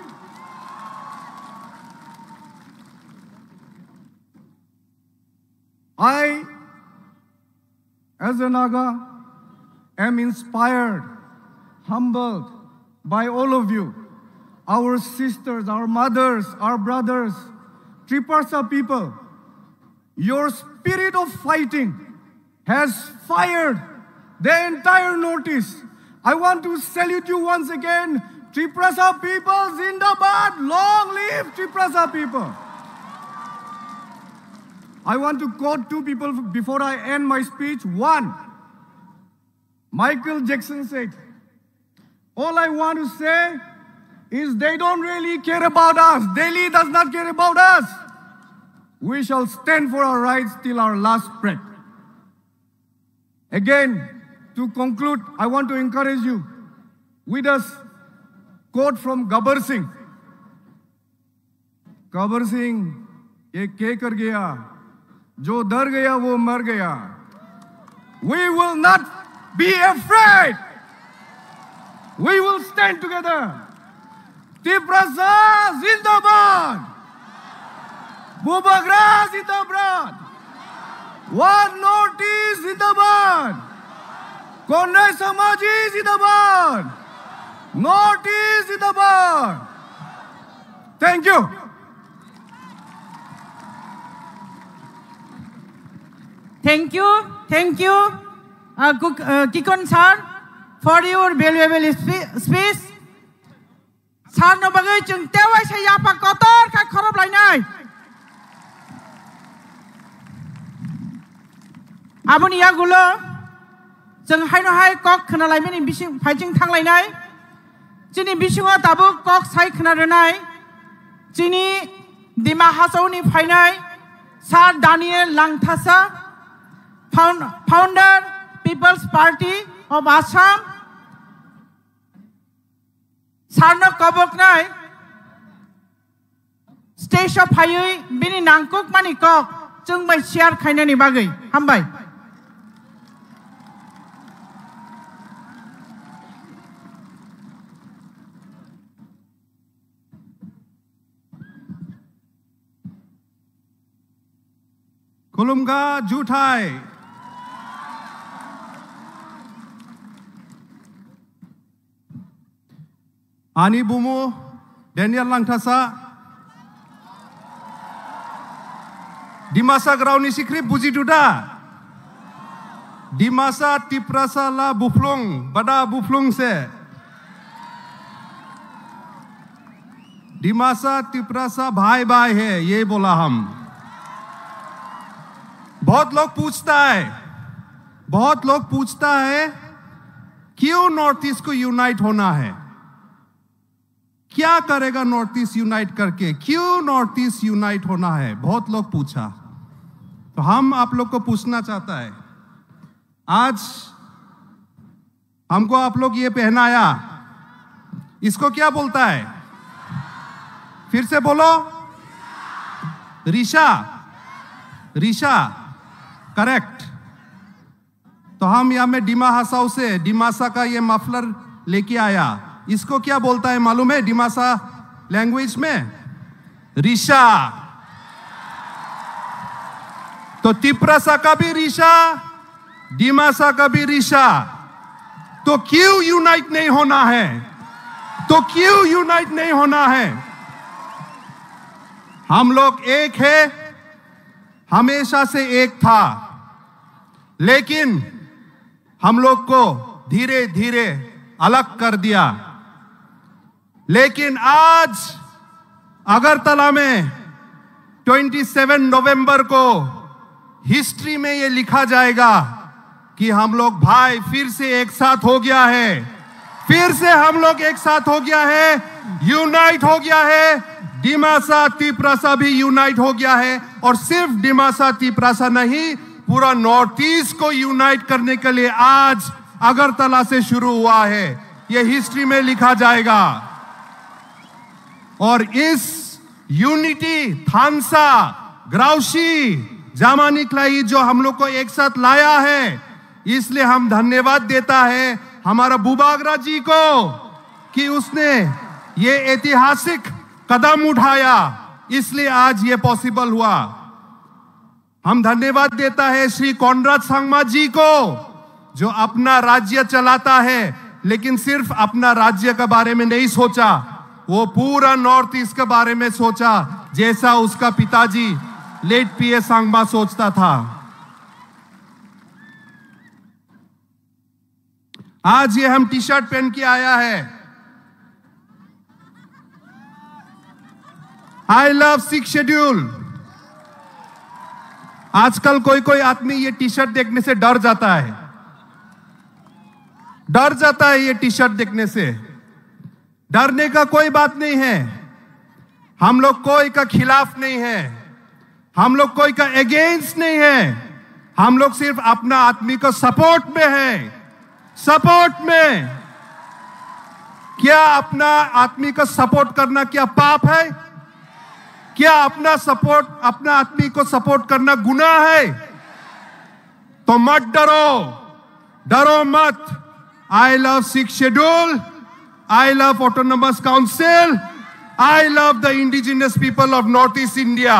I, as a Naga, am inspired, humbled by all of you, our sisters, our mothers, our brothers, Tiprasa people. Your spirit of fighting has fired the entire Northeast. I want to salute you once again. Tiprasa people, zindabad! Long live Tiprasa people! I want to quote two people before I end my speech. One, Michael Jackson said, "All I want to say is they don't really care about us. Delhi does not care about us. We shall stand for our rights till our last breath." Again, to conclude, I want to encourage you with a s-, quote from Gabbar Singh. "Gabbar Singh, ye kya kar gaya? Jo dar gaya, wo mar gaya." We will not be afraid. We will stand together. Tiprasa zindabad! Bubagra zindabad! One Northeast zindabad! Kondai Samaji zindabad! Northeast zindabad! Thank you. Thank you, thank you, uh, Kuk-, uh, Kikon sir, for your valuable spe-, speech. Sir no bagwi chwng tei waisa yapha kotor khe khorop lainai. Aboni yagulo chwng haino hai kok khna laimani bising phaijing thang lainai. Chini bisingo tabuk kok sai khna rwnai chini Dima Hasao ni phainai Sir Daniel Langthasa, found-, founder People's Party of Assam. Sir no koboknai stage o phaiwi bini nangkukmani kok chwng bai share khainani bagwi. Hambai. Khulumkha, juthai. Ani bumu Daniel Langthasa. Dimasa grao ni script bujidu da? Dimasa Tiprasa la buphlung, bada buphlung se. Dimasa Tiprasa bhai bhai hai, ye bola hum. Bahut log puchta hai, bahut log puchta hai, kyun Northeast ko unite hona hai? Kya karega Northeast unite karke? Kyun Northeast unite hona hai? Bahut log pucha. To hum aap log ko puchna chahta hai. Aaj humko aap log ye pehnaya, isko kya bolta hai? Phir se bolo. Risha. Risha. Correct. तो हम यहाँ में डिमा हासाओ से डिमासा का ये मफलर लेके आया। इसको क्या बोलता है मालूम है डिमासा लैंग्वेज में? रिशा। तो तिप्रासा का भी रिशा, डिमासा का भी रिशा। तो क्यों यूनाइट नहीं होना है? तो क्यों यूनाइट नहीं होना है? हम लोग एक है, हमेशा से एक था। लेकिन हम लोग को धीरे-धीरे अलग कर दिया। लेकिन आज अगरतला में ट्वेंटी सेवन नवंबर को हिस्ट्री में ये लिखा जाएगा कि हम लोग भाई फिर से एक साथ हो गया है, फिर से हम लोग एक साथ हो गया है, यूनाइट हो गया है। दिमासा तिप्रासा भी यूनाइट हो गया है, और सिर्फ दिमासा तिप्रासा नहीं, पूरा नॉर्थ ईस्ट को यूनाइट करने के लिए आज अगरतला से शुरू हुआ है। ये हिस्ट्री में लिखा जाएगा। और इस यूनिटी, थानसा, ग्राउशी, जामानिक्लाई जो हम लोग को एक साथ लाया है, इसलिए हम धन्यवाद देता है हमारा बुबागरा जी को कि उसने ये ऐतिहासिक कदम उठाया, इसलिए आज ये पॉसिबल हुआ। हम धन्यवाद देता है श्री कॉनराड संगमा जी को, जो अपना राज्य चलाता है, लेकिन सिर्फ अपना राज्य के बारे में नहीं सोचा, वो पूरा नॉर्थ ईस्ट के बारे में सोचा, जैसा उसका पिताजी लेट पीए संगमा सोचता था। आज ये हम टी शर्ट पहन के आया है, आई लव सिक्स शेड्यूल। आजकल कोई कोई आदमी ये टी शर्ट देखने से डर जाता है, डर जाता है ये टी शर्ट देखने से। डरने का कोई बात नहीं है। हम लोग कोई का खिलाफ नहीं है, हम लोग कोई का अगेंस्ट नहीं है। हम लोग सिर्फ अपना आदमी को सपोर्ट में है, सपोर्ट में। क्या अपना आदमी को सपोर्ट करना क्या पाप है? क्या अपना सपोर्ट, अपना आदमी को सपोर्ट करना गुनाह है? तो मत डरो, डरो मत। I love sixth schedule, I love autonomous council, I love the indigenous people of Northeast India।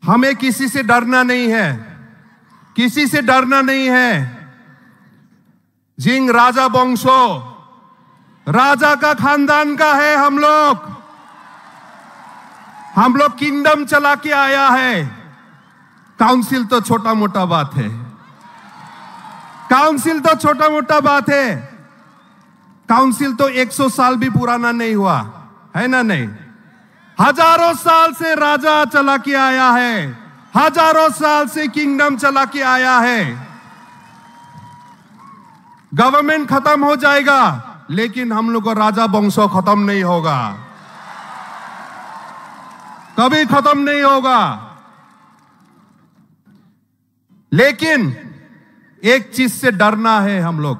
हमें किसी से डरना नहीं है, किसी से डरना नहीं है। जिंग राजा वंशो, राजा का खानदान का है हम लोग। हम लोग किंगडम चला के आया है। काउंसिल तो छोटा मोटा बात है, काउंसिल तो छोटा मोटा बात है। काउंसिल तो एक सौ साल भी पुराना नहीं हुआ, है ना नहीं? हजारों साल से राजा चला के आया है, हजारों साल से किंगडम चला के आया है। गवर्नमेंट खत्म हो जाएगा, लेकिन हम लोग का राजा वंशो खत्म नहीं होगा, कभी खत्म नहीं होगा। लेकिन एक चीज से डरना है हम लोग।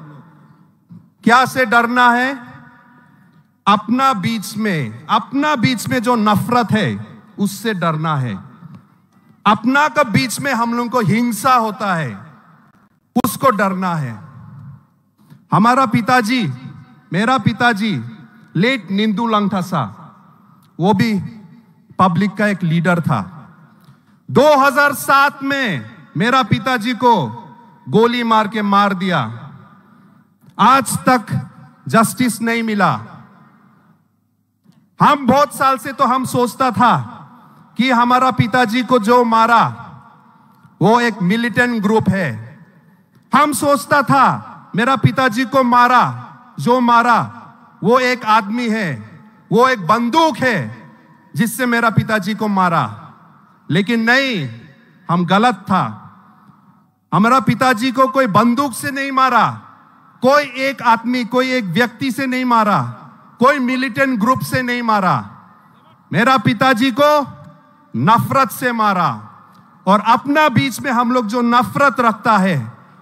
क्या से डरना है? अपना बीच में, अपना बीच में जो नफरत है, उससे डरना है। अपना का बीच में हम लोग को हिंसा होता है, उसको डरना है। हमारा पिताजी, मेरा पिताजी लेट निंदू लंगथासा, वो भी पब्लिक का एक लीडर था। दो हज़ार सात में मेरा पिताजी को गोली मार के मार दिया। आज तक जस्टिस नहीं मिला। हम बहुत साल से तो हम सोचता था कि हमारा पिताजी को जो मारा, वो एक मिलिटेंट ग्रुप है। हम सोचता था, मेरा पिताजी को मारा, जो मारा, वो एक आदमी है, वो एक बंदूक है, जिससे मेरा पिताजी को मारा। लेकिन नहीं, हम गलत था। हमारा पिताजी को कोई बंदूक से नहीं मारा, कोई एक आदमी, कोई एक व्यक्ति से नहीं मारा, कोई मिलिटेंट ग्रुप से नहीं मारा। मेरा पिताजी को नफरत से मारा, और अपना बीच में हम लोग जो नफरत रखता है,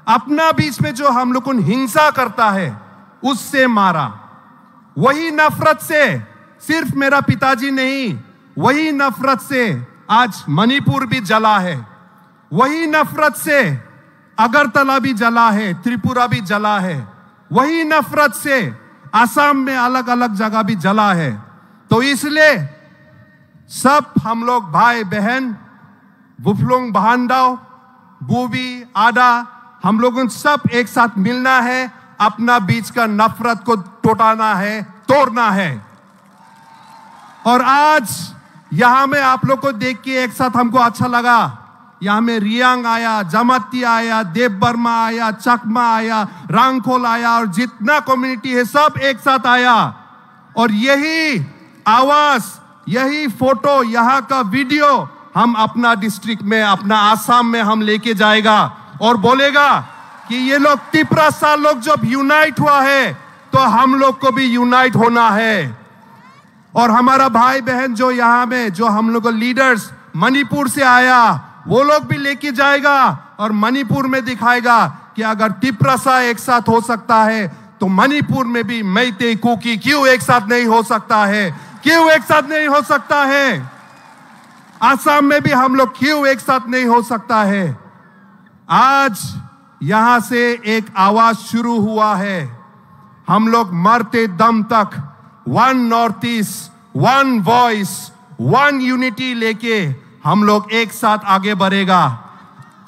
अपना बीच में जो हम लोग को हिंसा करता है, उससे मारा। वही नफरत से सिर्फ मेरा पिताजी नहीं, वही नफरत से आज मणिपुर भी जला है। वही नफरत से अगरतला भी जला है, त्रिपुरा भी जला है। वही नफरत से असम में अलग-अलग जगह भी जला है। तो इसलिए सब हम लोग भाई बहन, बुफलुंग बहानदाव, बुबी, आदा, हम लोगों सब एक साथ मिलना है, अपना बीच का नफरत को टोटाना है, तोड़ना है। और आज यहाँ में आप लोग को देख के एक साथ हमको अच्छा लगा। यहाँ में रियांग आया, जमाती आया, देव वर्मा आया, चकमा आया, रांगखोल आया, और जितना कम्युनिटी है, सब एक साथ आया। और यही आवाज, यही फोटो, यहाँ का वीडियो हम अपना डिस्ट्रिक्ट में, अपना आसाम में हम लेके जाएगा और बोलेगा कि ये लोग तिपरासा लोग जब यूनाइट हुआ है तो हम लोग को भी यूनाइट होना है। और हमारा भाई बहन जो यहाँ में, जो हम लोग का लीडर्स मणिपुर से आया, वो लोग भी लेके जाएगा और मणिपुर में दिखाएगा कि अगर तिपरासा एक साथ हो सकता है तो मणिपुर में भी मैते कुकी क्यों एक साथ नहीं हो सकता है? क्यों एक साथ नहीं हो सकता है? आसाम में भी हम लोग क्यों एक साथ नहीं हो सकता है? आज यहाँ से एक आवाज शुरू हुआ है। हम लोग मरते दम तक one north east, one voice, one unity लेके हम लोग एक साथ आगे बढ़ेगा,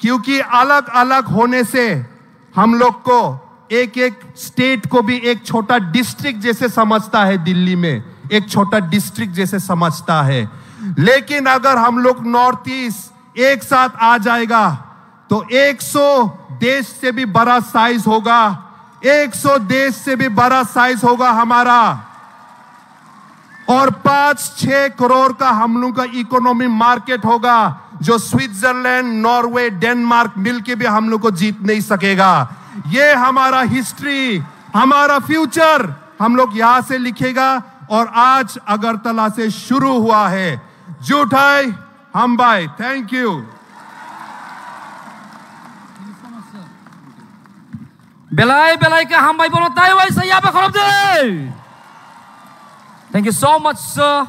क्योंकि अलग अलग होने से हम लोग को एक एक स्टेट को भी एक छोटा डिस्ट्रिक्ट जैसे समझता है, दिल्ली में एक छोटा डिस्ट्रिक्ट जैसे समझता है। लेकिन अगर हम लोग नॉर्थ ईस्ट एक साथ आ जाएगा तो एक सौ देश से भी बड़ा साइज होगा, एक सौ देश से भी बड़ा साइज होगा हमारा। और पाँच छह करोड़ का हम लोग का इकोनॉमी मार्केट होगा, जो स्विट्जरलैंड, नॉर्वे, डेनमार्क मिलके भी हम लोग को जीत नहीं सकेगा। ये हमारा हिस्ट्री, हमारा फ्यूचर हम लोग यहाँ से लिखेगा। और आज अगरतला से शुरू हुआ है। जुथाई हामबाय। Thank you. Belai belai khe hambai, bono tai waisa yaba khorop de. Thank you so much, sir.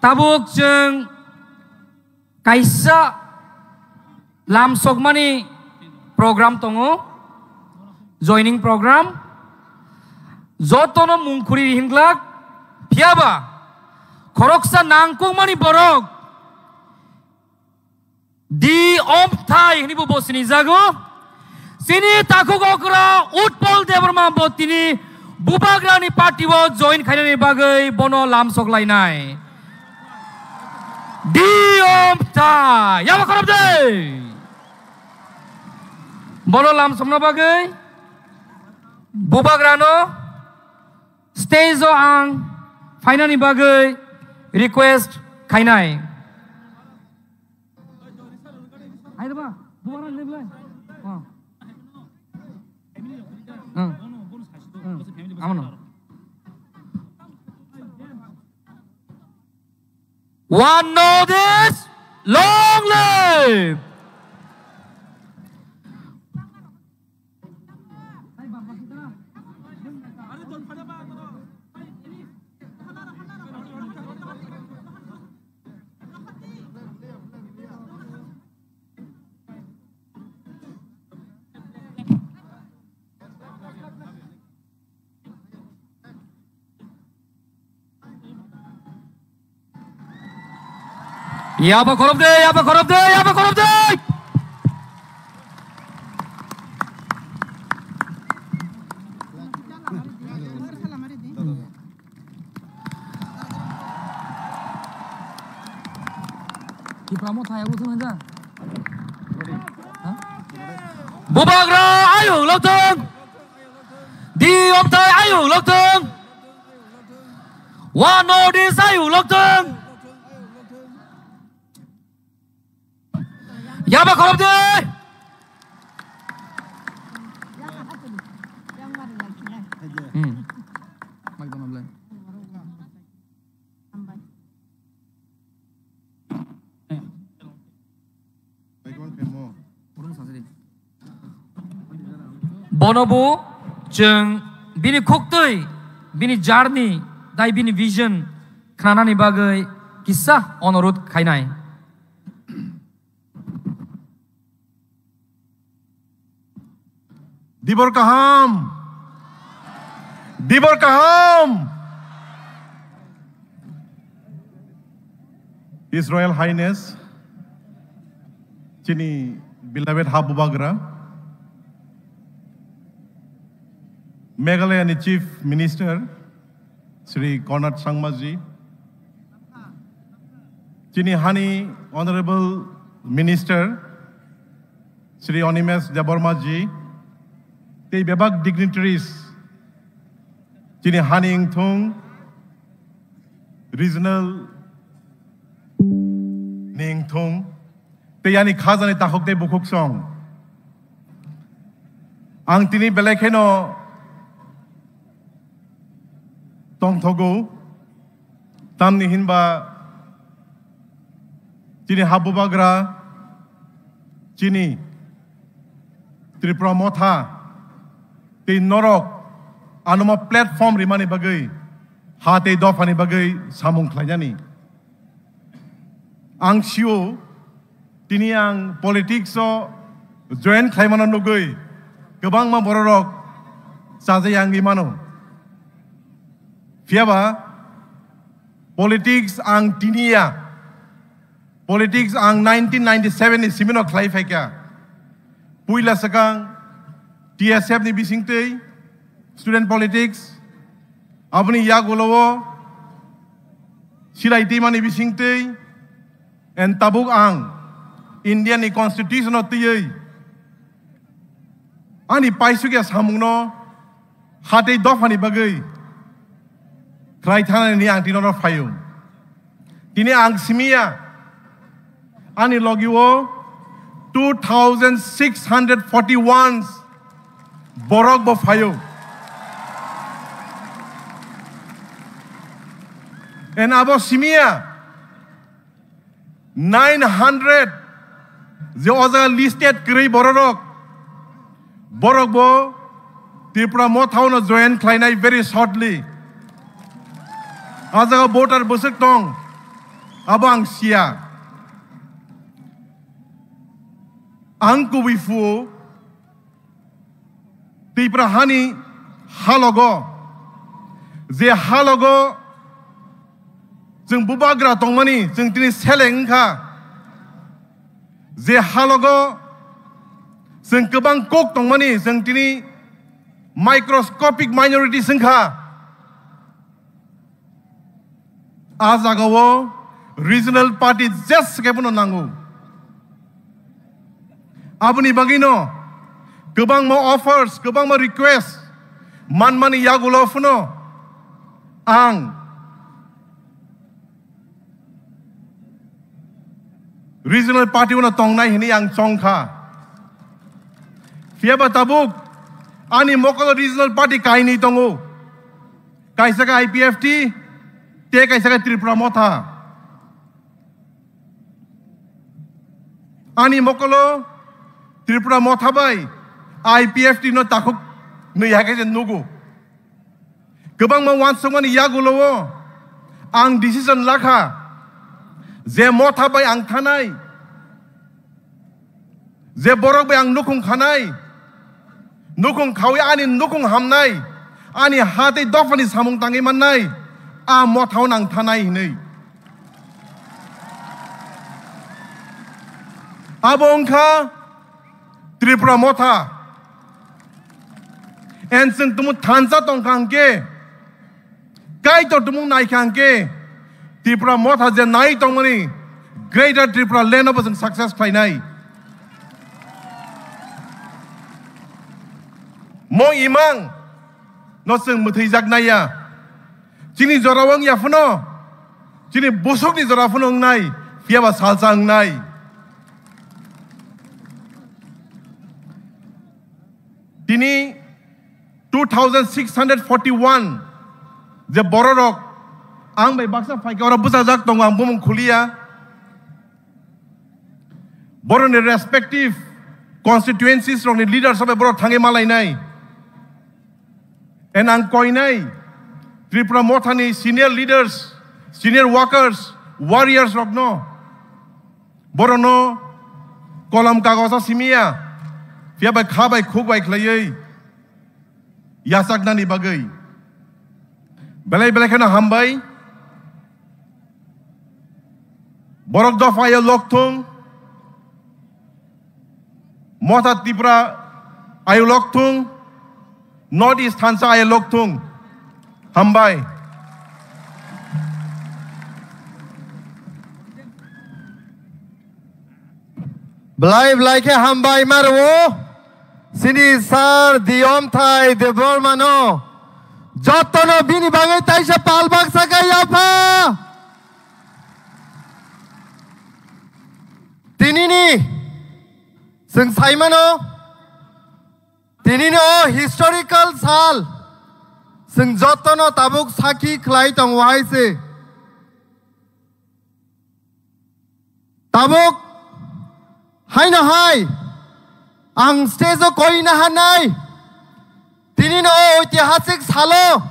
Tabuk chwng kaisa lamsokmani program tongo, joining program. Jotono mung khuri hinglak, phiyaba khoroksa nangkukmani borok Di Omthai hwnwi bo, bo sinijago. Chini takhuk okra Utpal Debbarma bo tini Bubagrani party o join khainani bagwi bono lamsok lainai. Di Omthai, yaba khorop de. Bono lamsokna bagwi Bubagrano stage o ang phainani bagwi request khainai. Hai reba, dubara le belai. Oh. Hmm. Hmm. Amono. One North East, long live! Yaba khorop de, yaba khorop de, yaba khorop de. Tipra Motha ya uthun haja. Ha? Bubagra ayung lokthung. Di Omthai ayung lokthung. One North East ayung lokthung. Yaba khorop de. Hmm. Mic down, Abdullah. Bono bo chwng bini khuktwi, bini journey, tai bini vision khnanani bagwi kisa onurodh khainai. Dibor kaham. Dibor kaham. His Royal Highness, chini beloved ha Bubagra, Meghalaya ni Chief Minister, Shri Conrad Sangma ji, chini hani Honorable Minister Shri Animesh Debbarma ji, tei bebak dignitaries, chini hani wngthung regional Ningthung tei ani khajani takhuk tei bukhuk song. Ang tini belai kheno tongthogo, tamni hinba chini habubagra, chini Tripura Motha tei norok ano ma platform rimani bagwi, ha tei dophani bagwi samung khlainani. Ang sio, tini ang politics o join khlaimano nugwi kwbangma bororok chajai ang rimano. Phiyaba politics ang tini ya, politics ang nineteen ninety-seven ni simino khlai phaikha. Puila swkang T S F ni bisingtwi student politics, aboni yagulo o silai twimani bisingtwi, and tabuk ang India ni constitution o twiwi ani paisukya samungno ha tei dophani bagwi khlai thanani ang tini oro phaio. Tini ang simiya, ani logi o two thousand six hundred forty-one borok bo phaio. And abo simiya, nine hundred je o jaga listed kwrwi bororok, borok bo Tripura Motha no join khlainai very shortly. A jaga voter bwswk tong, abo ang siya. Ang kubui phuo Tripura hani halogo, je halogo chwng bubagra tongmani, chwng tini seleng wngkha. Je halogo chwng kwbang kok tongmani, chwng tini microscopic minorities wngkha. A jagao regional party jes khe bono nango. Aboni bagwino kwbangma offers, kwbangma request manmani yagulo phano ang regional party uno tongnai hwnwi ang chongkha. Phiyaba tabuk ani mokolo regional party kainwi tongo. Kaisa khe I P F T, tei kaisa khe Tripura Motha. Ani mokolo Tripura Motha bai I P F T no takhuk nwi hai khe se nugo. Kwbangma uansukmani yagulo o ang decision lakha je Motha bai ang thanai. Je borok bai ang nukhung khanai, nukhung khaui ani nukhung hamnai, ani ha tei dophani samung tangwi mannai, a Mothao nang thanai hinwi. Abo wngkha Tripura Motha. En chwng tumu thansa tongkha hwnkhe, Kaitor tumung naikha hwnkhe Tripura Motha je nai tongmani Greater Tripura Land o bo chwng success khlainai. Mo imang no chwng mwthwijak naiya. Chini jora wng ya phano, chini busukni jora phano wngnai, phiyaba salsa wngnai. Tini two thousand six hundred forty-one je bororok ang bai baksa phaikha oro bwchajak tongo, ang bumung khuliya. Boroni respective constituencies rokni leaders bai borok thangwi malainai. And ang koinai Tripura Mothani senior leaders, senior workers, warriors rokno, borokno kolom kagosa simiya, phiya bai kha bai khuk bai khlaiwi yachaknani bagwi. Belai belai kheno hambai. Borok dopha ayo lokthung, Motha Tripura ayo lokthung, North East thansa ayo lokthung. Hambai. Belai belai khe hambai ma rwo. Sini sir Diyomthai Debbarma no jotono bini bagwi taisa pal baksa khe yapha. Tinini chwng saimano, tinini o historical sal chwng jotono tabuk sakhi khlai tongo hai se. Tabuk haino hai ang stage o koina hanai, tinini o oitihasik salo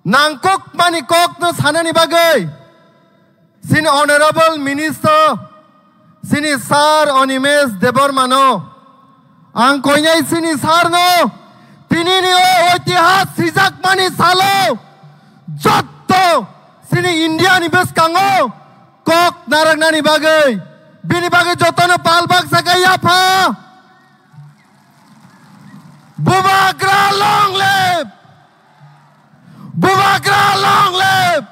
nangkukmani kokno sanani bagwi chini Honorable Minister, chini Sir Animesh Debbarmano ang koinai chini Sir no tinini o oitihas sijakmani salo jotto chini India ni bwskango kok narwknani bagwi, bini bagwi jotono pal baksa khe yapha. Bubagra long live! Bubagra long live!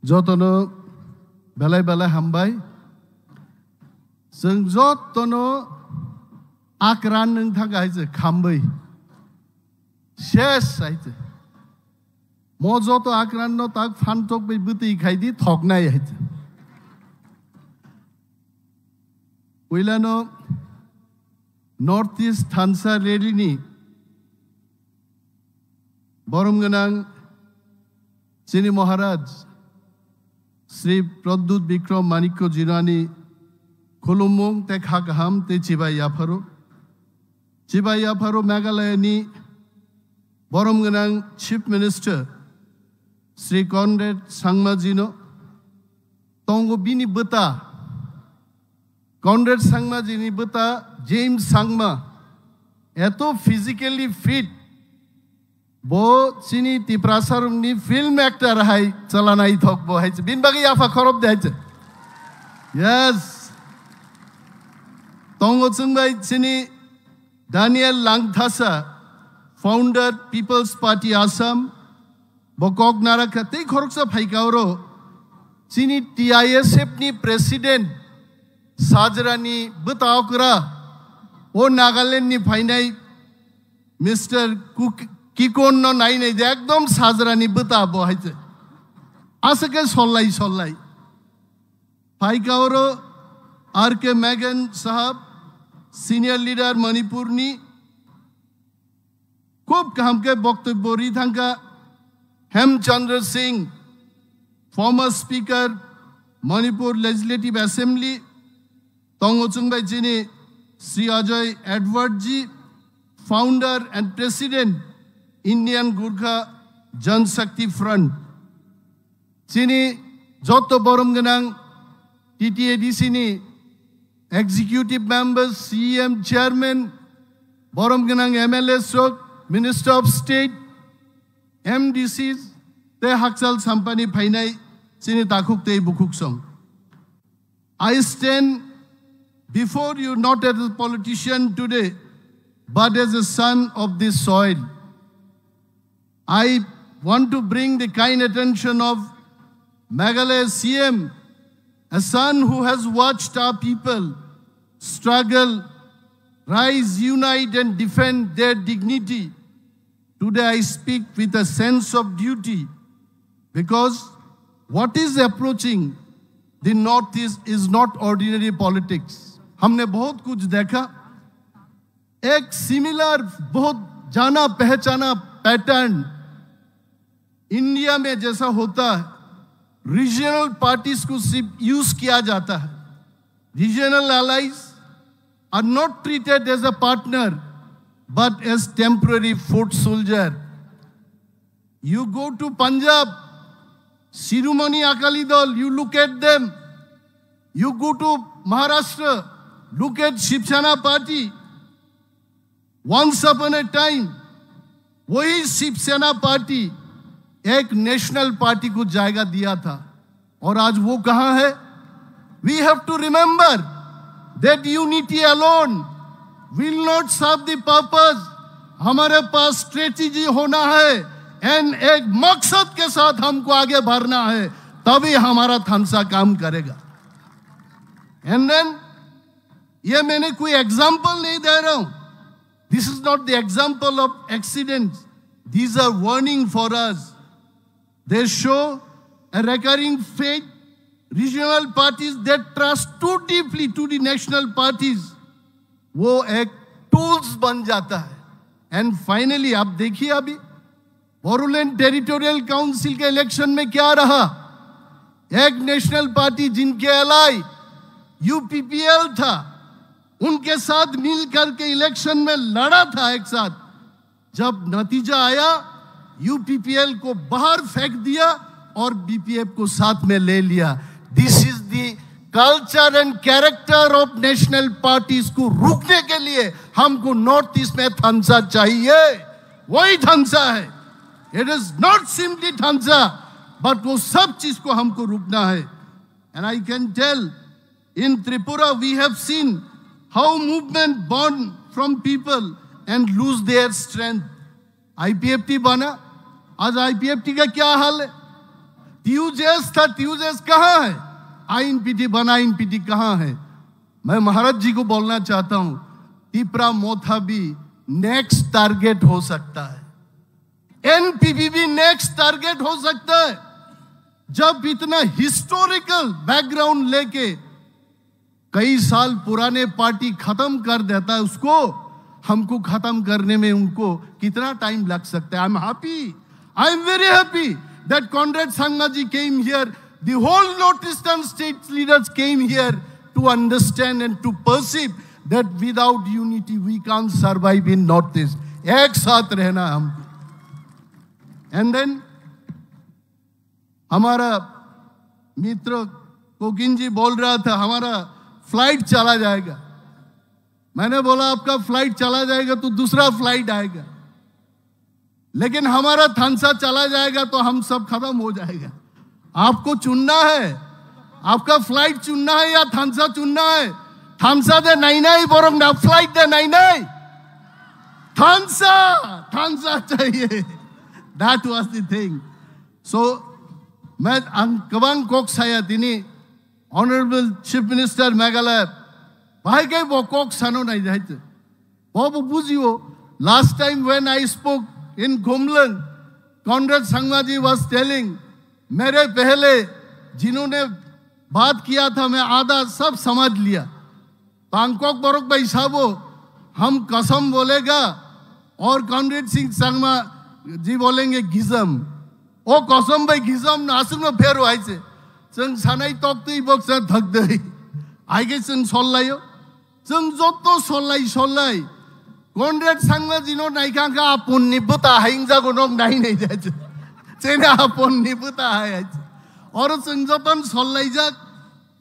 Jotono belai belai hambai. Chwng jotono akran nwng thangkha hai se khambwi. Ses hai se. Mo joto akran no tak phan tok bai bwtwi khai di thoknai hai se. Puilano North East Thansa Rally ni borom gwnang chini Maharaj Sri Pradyut Bikram Manikya Jinani khulumung tei kha kaham tei chibai yapharo. Chibai yapharo Meghalaya ni borom gwnang Chief Minister Sri Conrad Sangma jino tongo bini bwta. Conrad Sangma jini bwta James Sangma eto physically fit, bo chini Tiprasa rokni film actor hai chala naithok bo hai se. Bini bagwi yapha khorop de hai se. Yes. Tongo chwng bai chini Daniel Langthasa, founder People's Party Assam, bo kok narakha tei khoroksa phaika oro chini T I S F ni president sajrani bwta okra o Nagaland ni phainai Mister Kuk-, Kikon no nainai de ekdom sajrani bwta bo hai se. Aswk khe sollai sollai. Phaika oro R K Megan sahab, senior leader Manipur ni, khub kaham khe boktobbo ri thangkha. Hem Chandra Singh, former speaker Manipur Legislative Assembly, tongo chwng bai chini Sri Ajoy Edward ji, founder and president Indian Gorkha Jan Shakti Front. Chini joto borom gwnang T T A D C ni executive members, C E M, chairman, borom gwnang M L As rok, Minister of State, M D Cs, tei hakchal sampani phainai chini takhuk tei bukhuk song. I stand before you not as a politician today, but as a son of this soil. I want to bring the kind attention of Meghalaya C M, a son who has watched our people struggle, rise, unite, and defend their dignity. Today I speak with a sense of duty because what is approaching the Northeast is not ordinary politics. हमने बहुत कुछ देखा, एक similar, बहुत जाना पहचाना pattern India में जैसा होता है, regional parties को सिर्फ use किया जाता है। Regional allies are not treated as a partner, but as temporary foot soldier. You go to Punjab, Shiromani Akali Dal, you look at them. You go to Maharashtra, look at Shiv Sena party. Once upon a time, वही शिवसेना पार्टी एक national party को जायगा दिया था, और आज वो कहां है? We have to remember that unity alone will not serve the purpose. हमारे पास स्ट्रेटेजी होना है एंड एक मकसद के साथ हमको आगे बढ़ना है, तभी हमारा थानसा काम करेगा। एंड देन, ये मैंने कोई एग्जांपल नहीं दे रहा हूं, this is not the example of accidents, these are warning for us। They show a recurring fate। Regional parties that trust too deeply to the national parties, वो एक टूल्स बन जाता है। एंड फाइनली आप देखिए, अभी बोडोलैंड टेरिटोरियल काउंसिल के इलेक्शन में क्या रहा। एक नेशनल पार्टी जिनके एलाई यूपीपीएल था, उनके साथ मिल करके इलेक्शन में लड़ा था एक साथ। जब नतीजा आया, यूपीपीएल को बाहर फेंक दिया और बीपीएफ को साथ में ले लिया। This is the culture and character of national parties को रुकने के लिए हमको नॉर्थ ईस्ट में थानसा चाहिए। वही थानसा है। It is not simply थानसा, बट वो सब चीज को हमको रुकना है। And I can tell, in Tripura we have seen how movement born from people and lose their strength। IPFT बना, आज आईपीएफटी का क्या हाल है? टीयूजेएस था, टीयूजेएस कहाँ है? आईएनपीटी बना, आईएनपीटी कहाँ है? मैं महाराज जी को बोलना चाहता हूँ, तिपरा मोथा भी नेक्स्ट टारगेट हो सकता है, एनपीपी भी नेक्स्ट टारगेट हो सकता है। जब इतना हिस्टोरिकल बैकग्राउंड लेके कई साल पुराने पार्टी खत्म कर देता है, उसको, हमको खत्म करने में उनको कितना टाइम लग सकता है? I'm happy, I am very happy that Conrad Sangma ji came here, the whole North Eastern state leaders came here to understand and to perceive that without unity we can't survive in North East। एक साथ रहना है हमको। And then हमारा मित्र कोकिन जी बोल रहा था, हमारा फ्लाइट चला जाएगा। मैंने बोला, आपका फ्लाइट चला जाएगा तो दूसरा फ्लाइट आएगा, लेकिन हमारा थानसा चला जाएगा तो हम सब खत्म हो जाएगा। आपको चुनना है, आपका फ्लाइट चुनना है या थानसा चुनना है? थानसा de nainai, borok na flight de nainai? Thansa, thansa chahiye। That was the thing। So, मैं ang kwbang kok saya tini, Honorable Chief Minister Meghalaya, bahai kai bo kok sano nai jai te। Bo bo bujio, last time when I spoke in Khumlwng, Conrad Sangma ji was telling, मेरे पहले जिन्होंने बात किया था, मैं आधा सब समझ लिया। Bangkok borok bai sabo, हम कसम बोलेगा और कॉनरेड सिंह संगमा जी बोलेंगे गिजम। O kosom bai gisam no aswk no phero hai se. Chwng sanai tok twi bok sa thak dei. Hai khe chwng sol laio. Chwng joto sol lai sol lai. Conrad Sangma ji no nai kha kha apun ni bwta hai wng jago nok nai nai ja. Chwng apun ni bwta hai hai. Oro chwng joton sol lai jak.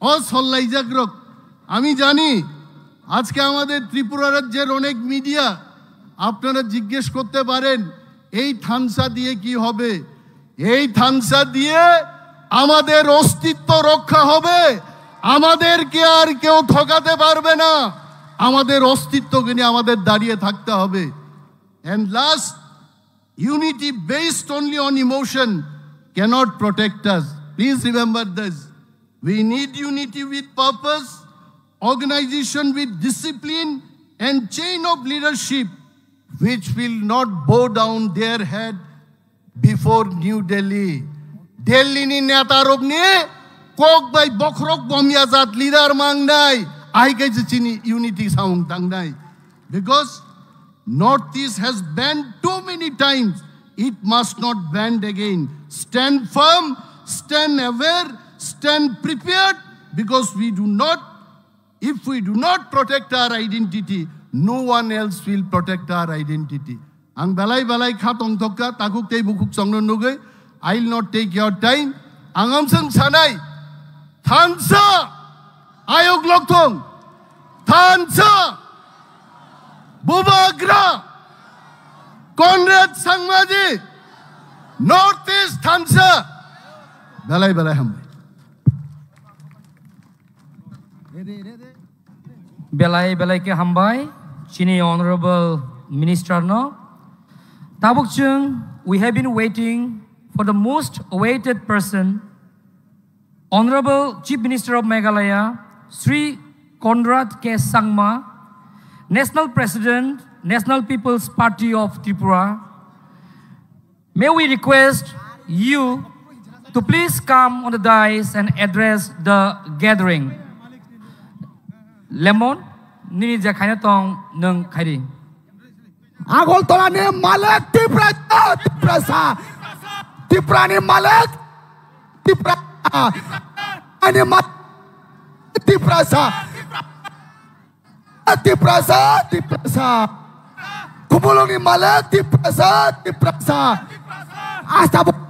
O sol lai jak rok. আমি জানি আজকে আমাদের ত্রিপুরা রাজ্যের অনেক মিডিয়া আপনারা জিজ্ঞেস করতে পারেন, এই থানসা দিয়ে কি হবে? এই থানসা দিয়ে আমাদের অস্তিত্ব রক্ষা হবে, আমাদেরকে আর কেউ ঠকাতে পারবে না। আমাদের অস্তিত্বকে নিয়ে আমাদের দাঁড়িয়ে থাকতে হবে। And last, unity based only on emotion cannot protect us. Please remember this. We need unity with purpose, organization with discipline, and chain of leadership which will not bow down their head before New Delhi. Delhi ni neta rok ni kok bai bokhorok bomya jat leader mangnai, ai kai je chini unity samung tangnai. Because Northeast has banned too many times, it must not banned again. Stand firm, stand aware, stand prepared, because we do not, if we do not protect our identity, no one else will protect our identity. Ang belai belai kha tongthokha, takhuk tei bukhuk chongno nugwi, I will not take your time. Ang amswng sanai, thansa, ayok lokthong, thansa, Bubagra, Conrad Sangmaji, Northeast thansa, belai belai hambai. Belai belai khe hambai chini Honorable Minister no. Tabuk chwng, we have been waiting for the most awaited person, Honorable Chief Minister of Meghalaya, Shri Conrad K Sangma, National President, National People's Party of Tripura. May we request you to please come on the dais and address the gathering. Lemon, nini je khaina tong nwng khairi. Agartala ni malik Tiprasa, Tiprasa. Tripura ni malik Tiprasa. Ani ma-, Tiprasa. Tiprasa, Tiprasa. Kupulung ni malik Tiprasa, Tiprasa. Asta bu-,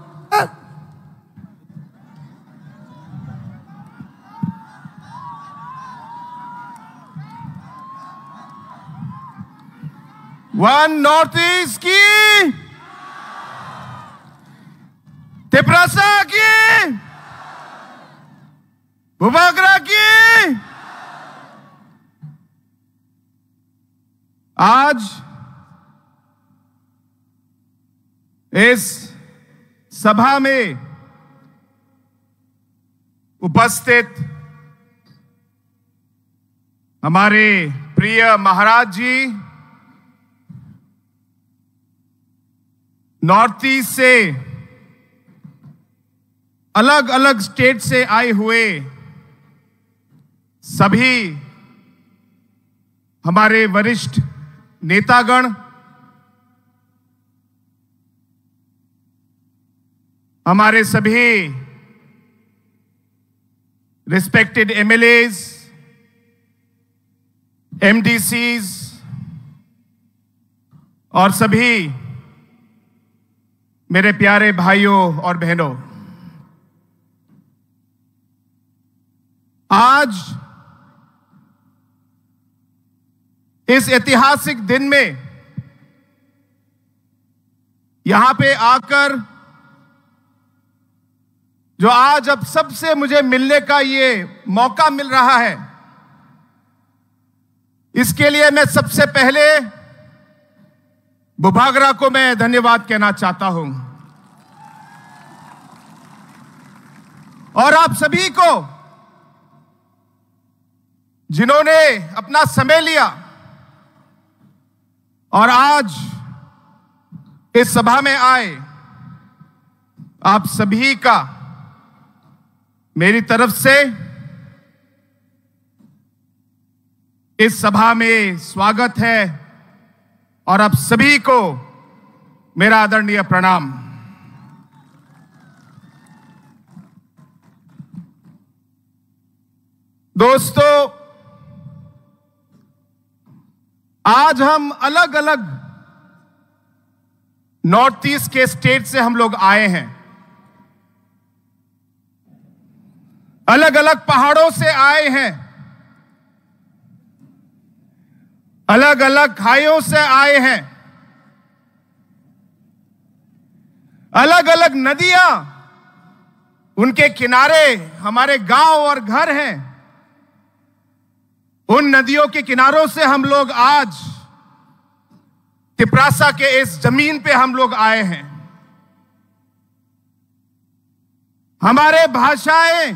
One Northeast ki, Tiprasa ki, Bubagra ki. आज इस सभा में उपस्थित हमारे प्रिय महाराज जी, north east से, अलग-अलग स्टेट से आए हुए सभी हमारे वरिष्ठ नेतागण, हमारे सभी रिस्पेक्टेड एमएलएज, एमडीसीज और सभी मेरे प्यारे भाइयों और बहनों, आज इस ऐतिहासिक दिन में यहां पे आकर जो आज आप सबसे मुझे मिलने का ये मौका मिल रहा है, इसके लिए मैं सबसे पहले बुभागरा को मैं धन्यवाद कहना चाहता हूं। और आप सभी को, जिन्होंने अपना समय लिया और आज इस सभा में आए, आप सभी का मेरी तरफ से इस सभा में स्वागत है और आप सभी को मेरा आदरणीय प्रणाम। दोस्तों, आज हम अलग-अलग नॉर्थ ईस्ट के स्टेट से हम लोग आए हैं, अलग-अलग पहाड़ों से आए हैं, अलग-अलग खाइयों से आए हैं, अलग-अलग नदियां, उनके किनारे हमारे गांव और घर हैं। उन नदियों के किनारों से हम लोग आज तिपरासा के इस जमीन पे हम लोग आए हैं। हमारे भाषाएं,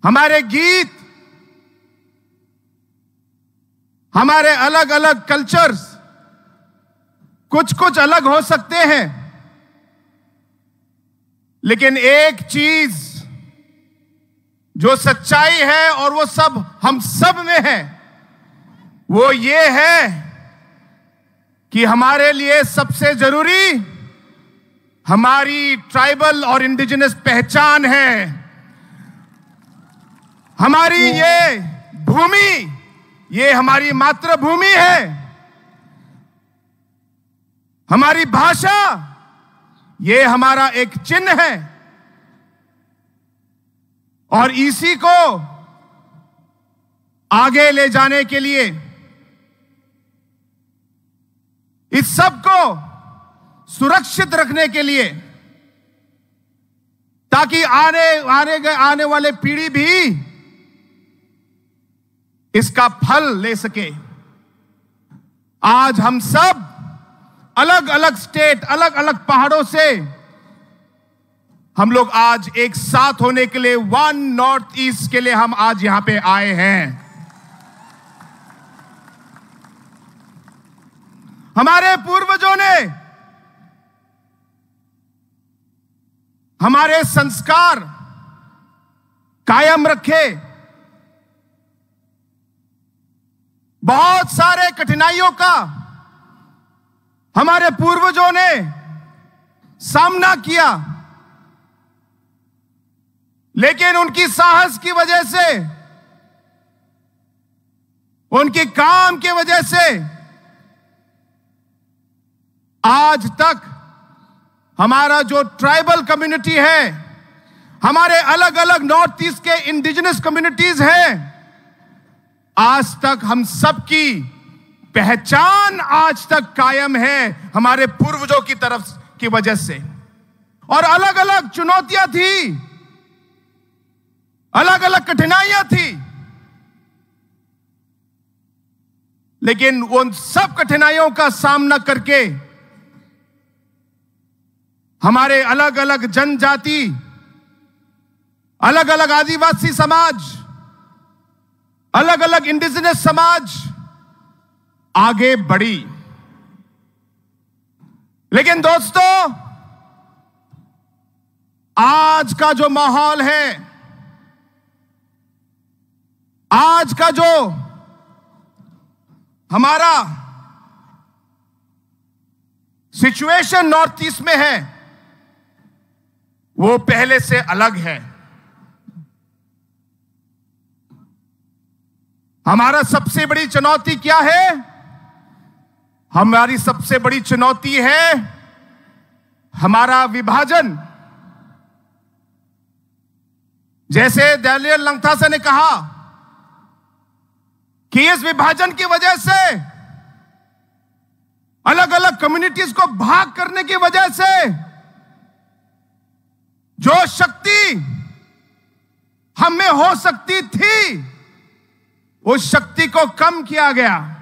हमारे गीत, हमारे अलग-अलग कल्चर्स कुछ-कुछ अलग हो सकते हैं, लेकिन एक चीज जो सच्चाई है और वो सब हम सब में है, वो ये है कि हमारे लिए सबसे जरूरी हमारी ट्राइबल और इंडिजिनस पहचान है। हमारी ये भूमि, ये हमारी मातृभूमि है। हमारी भाषा, ये हमारा एक चिन्ह है और इसी को आगे ले जाने के लिए, इस सब को सुरक्षित रखने के लिए, ताकि आने, आने, आने वाले पीढ़ी भी इसका फल ले सके। आज हम सब अलग अलग स्टेट, अलग अलग पहाड़ों से हम लोग आज एक साथ होने के लिए, वन नॉर्थ ईस्ट के लिए हम आज यहाँ पे आए हैं। हमारे पूर्वजों ने हमारे संस्कार कायम रखे। बहुत सारे कठिनाइयों का हमारे पूर्वजों ने सामना किया, लेकिन उनकी साहस की वजह से, उनके काम की वजह से आज तक हमारा जो ट्राइबल कम्युनिटी है, हमारे अलग-अलग नॉर्थ ईस्ट के इंडिजिनस कम्युनिटीज हैं, आज तक हम सबकी पहचान आज तक कायम है हमारे पूर्वजों की तरफ की वजह से। और अलग-अलग चुनौतियां थी, अलग-अलग कठिनाइयां थी, लेकिन उन सब कठिनाइयों का सामना करके हमारे अलग-अलग जनजाति, अलग-अलग आदिवासी समाज, अलग-अलग इंडिजिनस समाज आगे बढ़ी। लेकिन दोस्तों, आज का जो माहौल है, आज का जो हमारा सिचुएशन नॉर्थ ईस्ट में है, वो पहले से अलग है। हमारा सबसे बड़ी चुनौती क्या है? हमारी सबसे बड़ी चुनौती है हमारा विभाजन। जैसे डैनियल लंगथासा ने कहा कि इस विभाजन की वजह से, अलग-अलग कम्युनिटीज को भाग करने की वजह से जो शक्ति हम में हो सकती थी, उस शक्ति को कम किया गया।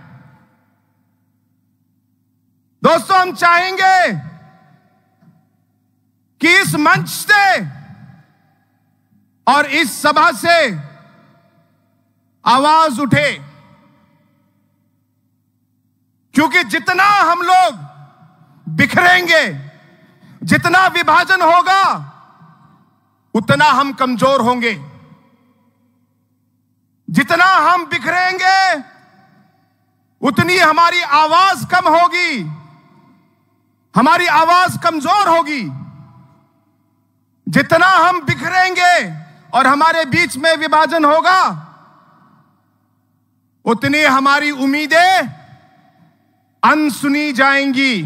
दोस्तों, हम चाहेंगे कि इस मंच से और इस सभा से आवाज उठे, क्योंकि जितना हम लोग बिखरेंगे, जितना विभाजन होगा, उतना हम कमजोर होंगे। जितना हम बिखरेंगे, उतनी हमारी आवाज कम होगी, हमारी आवाज कमजोर होगी। जितना हम बिखरेंगे और हमारे बीच में विभाजन होगा, उतनी हमारी उम्मीदें अनसुनी जाएंगी।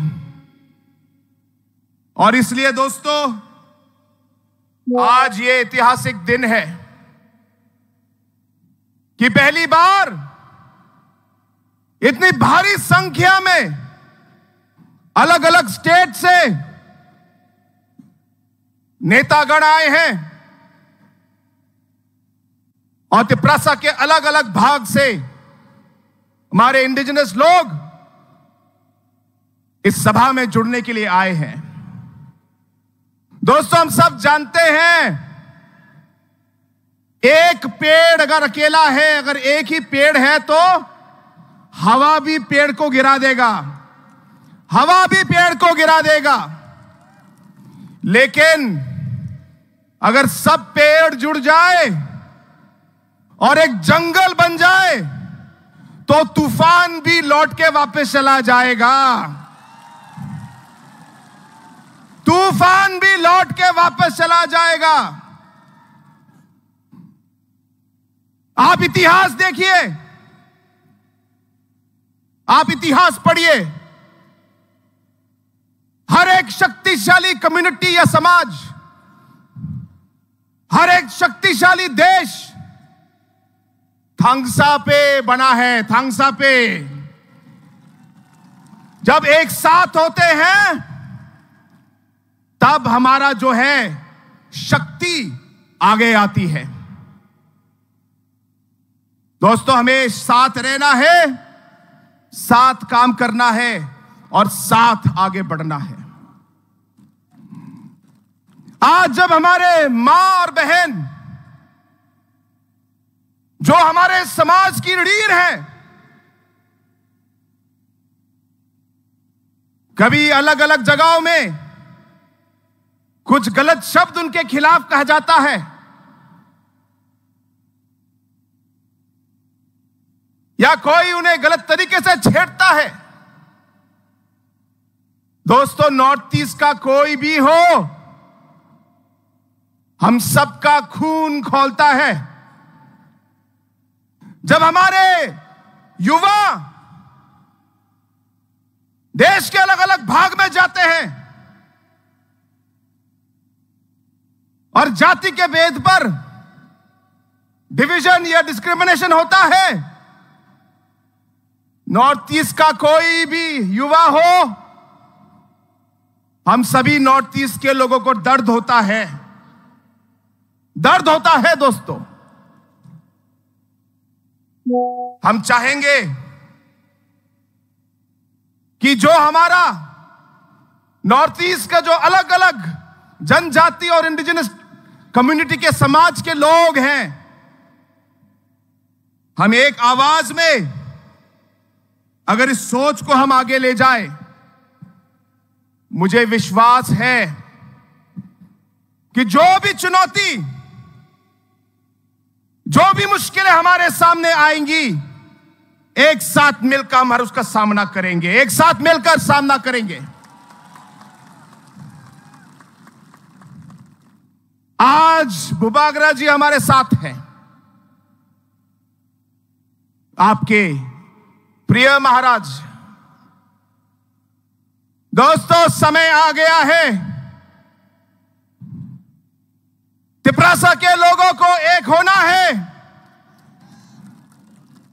और इसलिए दोस्तों, आज ये ऐतिहासिक दिन है कि पहली बार इतनी भारी संख्या में अलग-अलग स्टेट से नेतागण आए हैं और तिप्रासा के अलग-अलग भाग से हमारे इंडिजिनस लोग इस सभा में जुड़ने के लिए आए हैं। दोस्तों, हम सब जानते हैं, एक पेड़ अगर अकेला है, अगर एक ही पेड़ है, तो हवा भी पेड़ को गिरा देगा, हवा भी पेड़ को गिरा देगा। लेकिन अगर सब पेड़ जुड़ जाए और एक जंगल बन जाए, तो तूफान भी लौट के वापस चला जाएगा। तूफान भी लौट के वापस चला जाएगा। आप इतिहास देखिए, आप इतिहास पढ़िए। हर एक शक्तिशाली कम्युनिटी या समाज, हर एक शक्तिशाली देश थांगसा पे बना है, थांगसा पे। जब एक साथ होते हैं, तब हमारा जो है, शक्ति आगे आती है। दोस्तों, हमें साथ रहना है, साथ काम करना है। और साथ आगे बढ़ना है। आज जब हमारे माँ और बहन, जो हमारे समाज की रीढ़ है, कभी अलग-अलग जगहों में कुछ गलत शब्द उनके खिलाफ कहा जाता है या कोई उन्हें गलत तरीके से छेड़ता है, दोस्तों, नॉर्थ ईस्ट का कोई भी हो, हम सबका खून खौलता है। जब हमारे युवा देश के अलग-अलग भाग में जाते हैं और जाति के भेद पर डिवीजन या डिस्क्रिमिनेशन होता है, नॉर्थ ईस्ट का कोई भी युवा हो, हम सभी नॉर्थ ईस्ट के लोगों को दर्द होता है, दर्द होता है दोस्तों। हम चाहेंगे कि जो हमारा नॉर्थ ईस्ट का जो अलग-अलग जनजाति और इंडिजिनस कम्युनिटी के समाज के लोग हैं, हम एक आवाज में अगर इस सोच को हम आगे ले जाए, मुझे विश्वास है कि जो भी चुनौती, जो भी मुश्किलें हमारे सामने आएंगी, एक साथ मिलकर हम हर उसका सामना करेंगे, एक साथ मिलकर सामना करेंगे। आज बुबागरा जी हमारे साथ हैं, आपके प्रिय महाराज। दोस्तों, समय आ गया है, तिपरासा के लोगों को एक होना है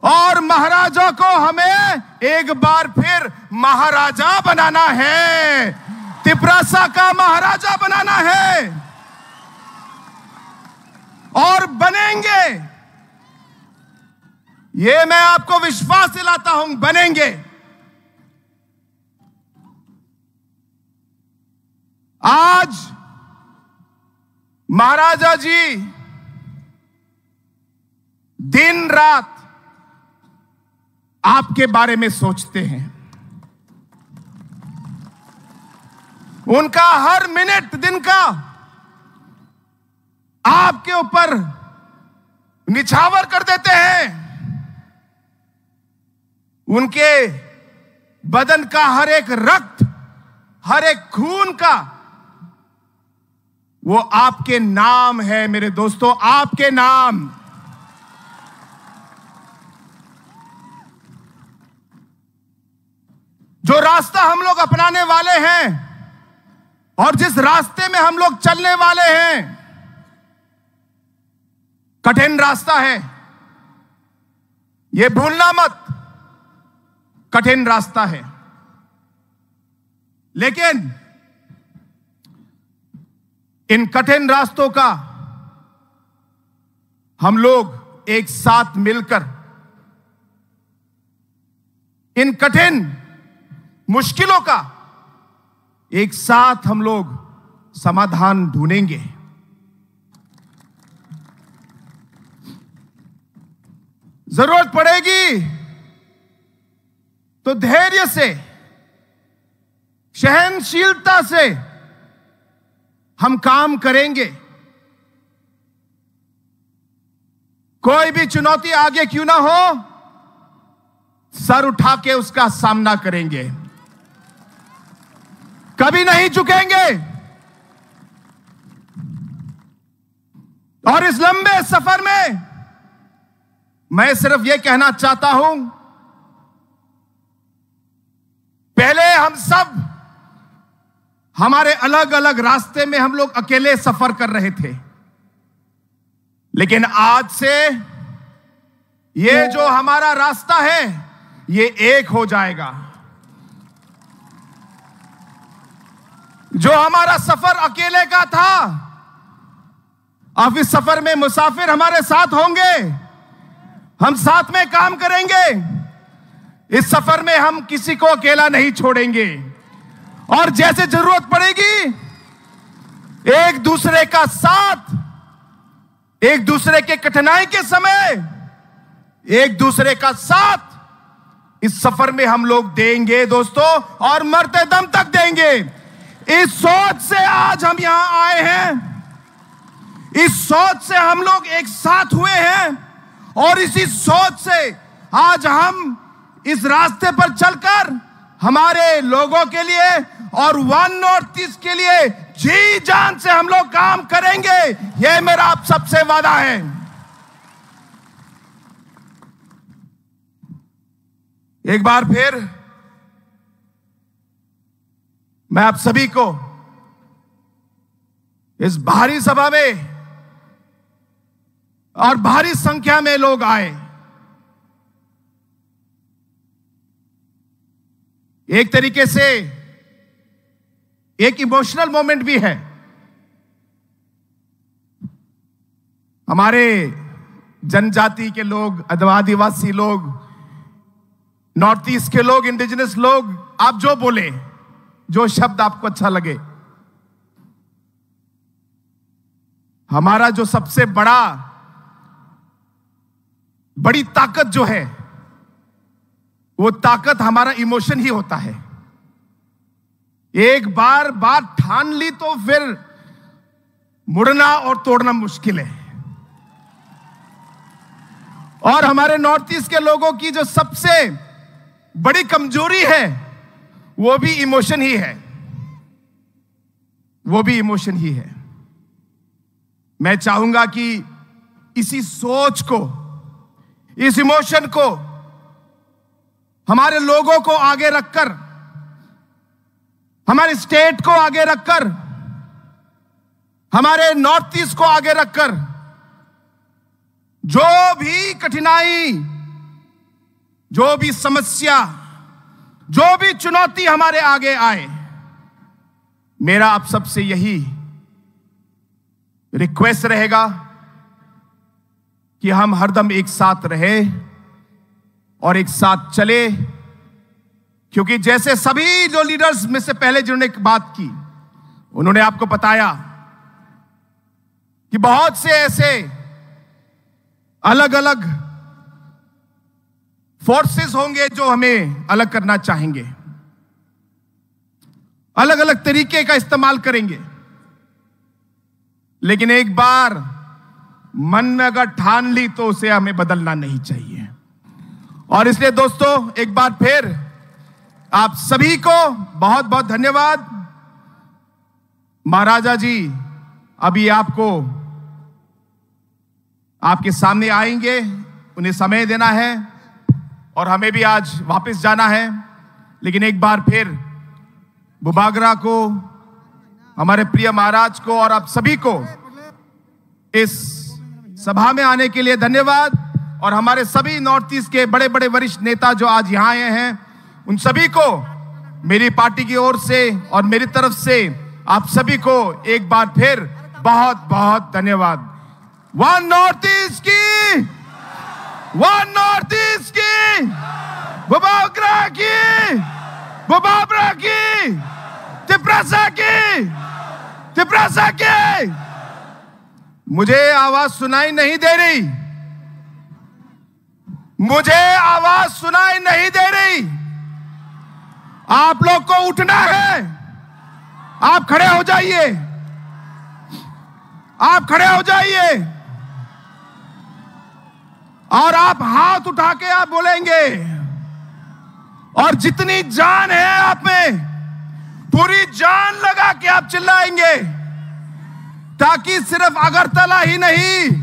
और महाराजा को हमें एक बार फिर महाराजा बनाना है, तिपरासा का महाराजा बनाना है और बनेंगे। ये मैं आपको विश्वास दिलाता हूं, बनेंगे। आज महाराजा जी दिन रात आपके बारे में सोचते हैं। उनका हर मिनट दिन का आपके ऊपर निछावर कर देते हैं। उनके बदन का हर एक रक्त, हर एक खून का, वो आपके नाम है मेरे दोस्तों, आपके नाम। जो रास्ता हम लोग अपनाने वाले हैं और जिस रास्ते में हम लोग चलने वाले हैं, कठिन रास्ता है, ये भूलना मत, कठिन रास्ता है। लेकिन इन कठिन रास्तों का हम लोग एक साथ मिलकर इन कठिन मुश्किलों का एक साथ हम लोग समाधान ढूंढेंगे। जरूरत पड़ेगी तो धैर्य से, सहनशीलता से हम काम करेंगे। कोई भी चुनौती आगे क्यों ना हो, सर उठा के उसका सामना करेंगे, कभी नहीं झुकेंगे। और इस लंबे सफर में मैं सिर्फ ये कहना चाहता हूं, पहले हम सब हमारे अलग-अलग रास्ते में हम लोग अकेले सफर कर रहे थे, लेकिन आज से ये जो हमारा रास्ता है, ये एक हो जाएगा। जो हमारा सफर अकेले का था, अब इस सफर में मुसाफिर हमारे साथ होंगे, हम साथ में काम करेंगे। इस सफर में हम किसी को अकेला नहीं छोड़ेंगे और जैसे जरूरत पड़ेगी, एक दूसरे का साथ, एक दूसरे के कठिनाई के समय एक दूसरे का साथ इस सफर में हम लोग देंगे दोस्तों, और मरते दम तक देंगे। इस सोच से आज हम यहाँ आए हैं, इस सोच से हम लोग एक साथ हुए हैं और इसी सोच से आज हम इस रास्ते पर चलकर हमारे लोगों के लिए और वन नॉर्थ ईस्ट के लिए जी जान से हम लोग काम करेंगे। ये मेरा आप सबसे वादा है। एक बार फिर मैं आप सभी को इस भारी सभा में और भारी संख्या में लोग आए, एक तरीके से एक इमोशनल मोमेंट भी है। हमारे जनजाति के लोग, अथवा आदिवासी लोग, नॉर्थ ईस्ट के लोग, इंडिजिनस लोग, आप जो बोले, जो शब्द आपको अच्छा लगे, हमारा जो सबसे बड़ा, बड़ी ताकत जो है, वो ताकत हमारा इमोशन ही होता है। एक बार बात ठान ली तो फिर मुड़ना और तोड़ना मुश्किल है। और हमारे नॉर्थ ईस्ट के लोगों की जो सबसे बड़ी कमजोरी है, वो भी इमोशन ही है, वो भी इमोशन ही है। मैं चाहूंगा कि इसी सोच को, इस इमोशन को हमारे लोगों को आगे रखकर, हमारे स्टेट को आगे रखकर, हमारे नॉर्थ ईस्ट को आगे रखकर जो भी कठिनाई, जो भी समस्या, जो भी चुनौती हमारे आगे आए, मेरा आप सबसे यही रिक्वेस्ट रहेगा कि हम हरदम एक साथ रहे और एक साथ चले, क्योंकि जैसे सभी जो लीडर्स में से पहले जिन्होंने एक बात की, उन्होंने आपको बताया कि बहुत से ऐसे अलग-अलग फोर्सेस होंगे जो हमें अलग करना चाहेंगे, अलग-अलग तरीके का इस्तेमाल करेंगे, लेकिन एक बार मन में अगर ठान ली तो उसे हमें बदलना नहीं चाहिए। और इसलिए दोस्तों, एक बार फिर आप सभी को बहुत बहुत धन्यवाद। महाराजा जी अभी आपको आपके सामने आएंगे, उन्हें समय देना है और हमें भी आज वापस जाना है। लेकिन एक बार फिर बुबागरा को, हमारे प्रिय महाराज को और आप सभी को इस सभा में आने के लिए धन्यवाद। और हमारे सभी नॉर्थ ईस्ट के बड़े-बड़े वरिष्ठ नेता जो आज यहाँ आए हैं, उन सभी को मेरी पार्टी की ओर से और मेरी तरफ से आप सभी को एक बार फिर बहुत-बहुत धन्यवाद। वन नॉर्थ ईस्ट की, वन नॉर्थ ईस्ट की, बुबागरा की, बुबागरा की, तिप्रसा की, तिप्रसा की। मुझे आवाज सुनाई नहीं दे रही, मुझे आवाज सुनाई नहीं दे रही। आप लोग को उठना है, आप खड़े हो जाइए, आप खड़े हो जाइए और आप हाथ उठा के आप बोलेंगे, और जितनी जान है आप में, पूरी जान लगा के आप चिल्लाएंगे, ताकि सिर्फ अगरतला ही नहीं,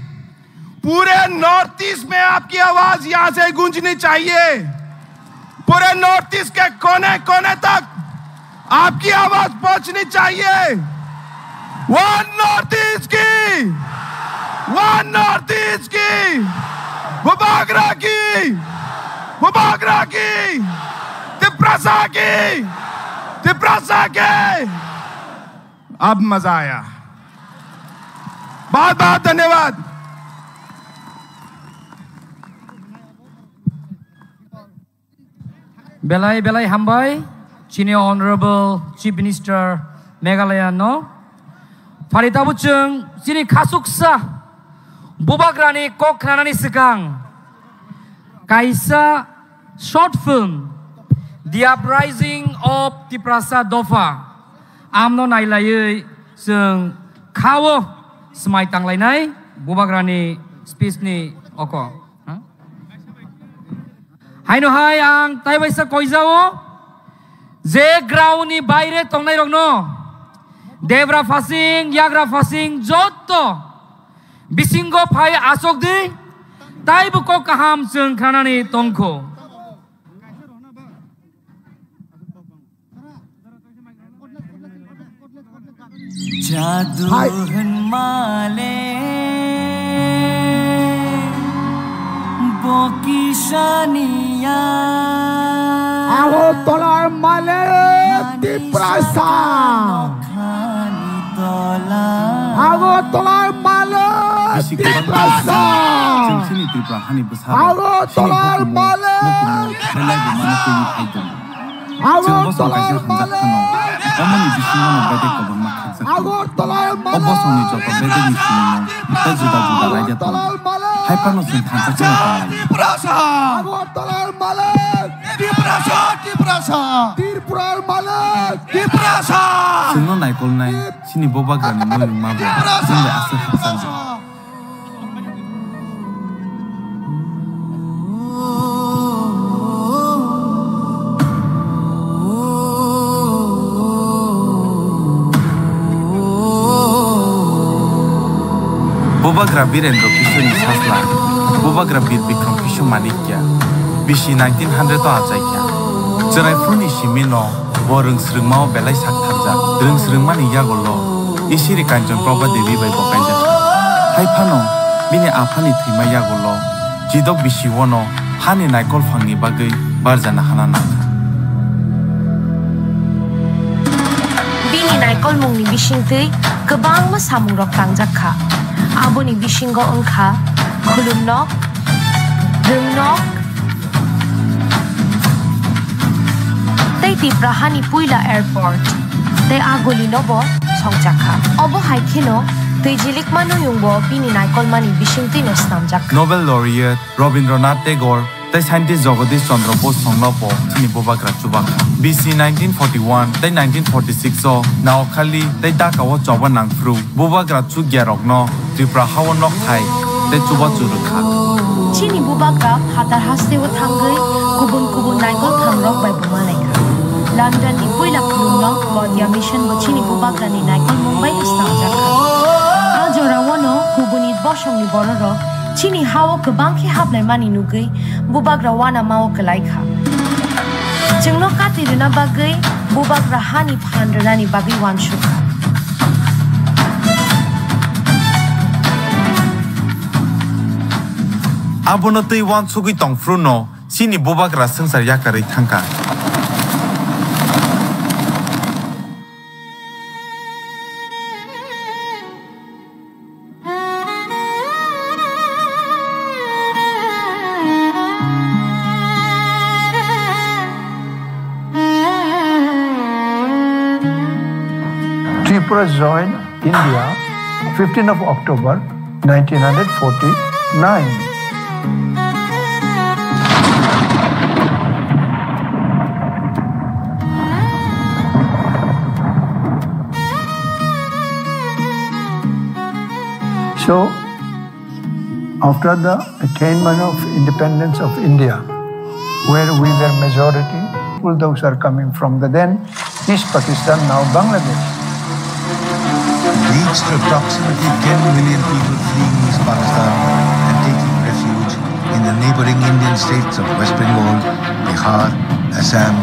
पूरे नॉर्थ ईस्ट में आपकी आवाज यहां से गूंजनी चाहिए। पूरे नॉर्थ ईस्ट के कोने कोने तक आपकी आवाज पहुंचनी चाहिए। वन नॉर्थ ईस्ट की, वन नॉर्थ ईस्ट की, बुबागरा की, बुबागरा की, तिप्रसा की, तिप्रसा की। अब मजा आया। बहुत बहुत धन्यवाद। Belai belai hambai chini Honorable Chief Minister Meghalaya no. Phari tabuk chwng chini khasuksa bubagrani kok khnanani swkang kaisa short film, The Uprising of Tiprasa Dopha, amno nailaiwi chwng khao swmai tanglainai bubagrani speech ni oko. Haino hai ang taibaisa koijao je ground ni baire tongnai rokno debra phasing, yagra phasing jotto bisingo phai asok di, taibo kok kaham chwng khanani tongkho. Jadu Hai. Hwnmale bo kisaniya. Agartalar male Tiprasa. Agartalar male Bisi kwbangma Tiprasa. Chwng chini Tripura hani bwsarok chini Agartalar hukumu, male. Hukumu belai bo mano twiwi phai tongo. Chwng bosong kaisa hamjak phano, omoni bisingono bedek kwbangma khakjak tongo. O bosongni joto bedekni sinino tei juda juda raida tongo. Hai phano chwng thansa chaya tonglai. Chwngno naikolnai chini bubagrani muyungma bo chwng bai aswk hakchalni. Bubagra Birendra Kishorni sajla, Bubagra Bir Bikram Kishore Manikya, bisi nineteen hundred o achaikha. Chwraifuruni simino bo rwngsrwngmao belai sak tharjak. Rwngsrwngmani yagulo Isiri Kanchan Prabha Devi bai bo kaijakha. Hai phano bini aphani thwima yagulo chidok bisi-ono hani naikol phangni bagwi barjana hana nangkha. Bini naikolmungni bisingtwi kwbangma samungrok tangjak kha. Aboni bisingo wng kha khulumnok, rwngnok, tei Tipra hani puila airport tei a golino bo songchakha. Obo hai kheno twi jilikma nuyungbo bini naikolmani bisingtwino snamjakha. Nobel laureate Rabindranath Tagore tei scientist Jagadish Chandra Bose songno bo chini bubagra chubakha. B C nineteen forty-one tei nineteen forty-six o Noakhali tei Dhaka o choba nangphru bubagra chukyarokno Tripura hao nokthai tei chubachu rwkha. Chini bubagra phatar hasteo thangwi kubun kubun naikol thangrok bai bo malaikha. London ni puila khulumnok Claudia Mission bo chini bubagrani naikolmung bai snamjakha. A joraono kubuni bosongni bororok chini hao kwbang khe haplaimani nugwi bubagra uanamao kwlaikha. Chwngno kati rwna bagwi bubagra hani phan rwnani bagwi uansukha. Abono twi uansugwi tongphruno chini bubagra swngchar yakarwi thangkha. Tripura joined India, fifteenth of October, nineteen hundred forty-nine. So, after the attainment of independence of India, where we were majority, people, those are coming from the then East Pakistan, now Bangladesh. Reached approximately ten million people fleeing East Pakistan and taking refuge in the neighboring Indian states of West Bengal, Bihar, Assam,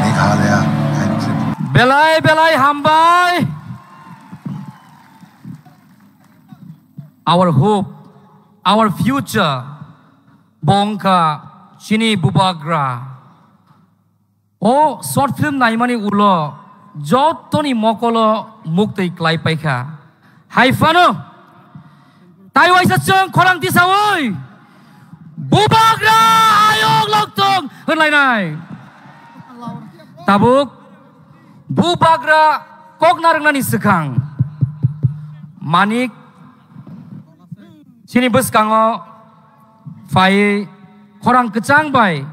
Meghalaya, and Tripura. Belai belai hambai. Our hope, our future, bo wngkha chini bubagra. O short film naimani ulo jottoni mokolo muktwi klai paikha. Hai phano, tai waisa chwng khorang tisaui bubagra ayok loktong hwnlainai. Tabuk bubagra kok narwknani swkang Manik chini bwskango phaiwi khorang kwchang bai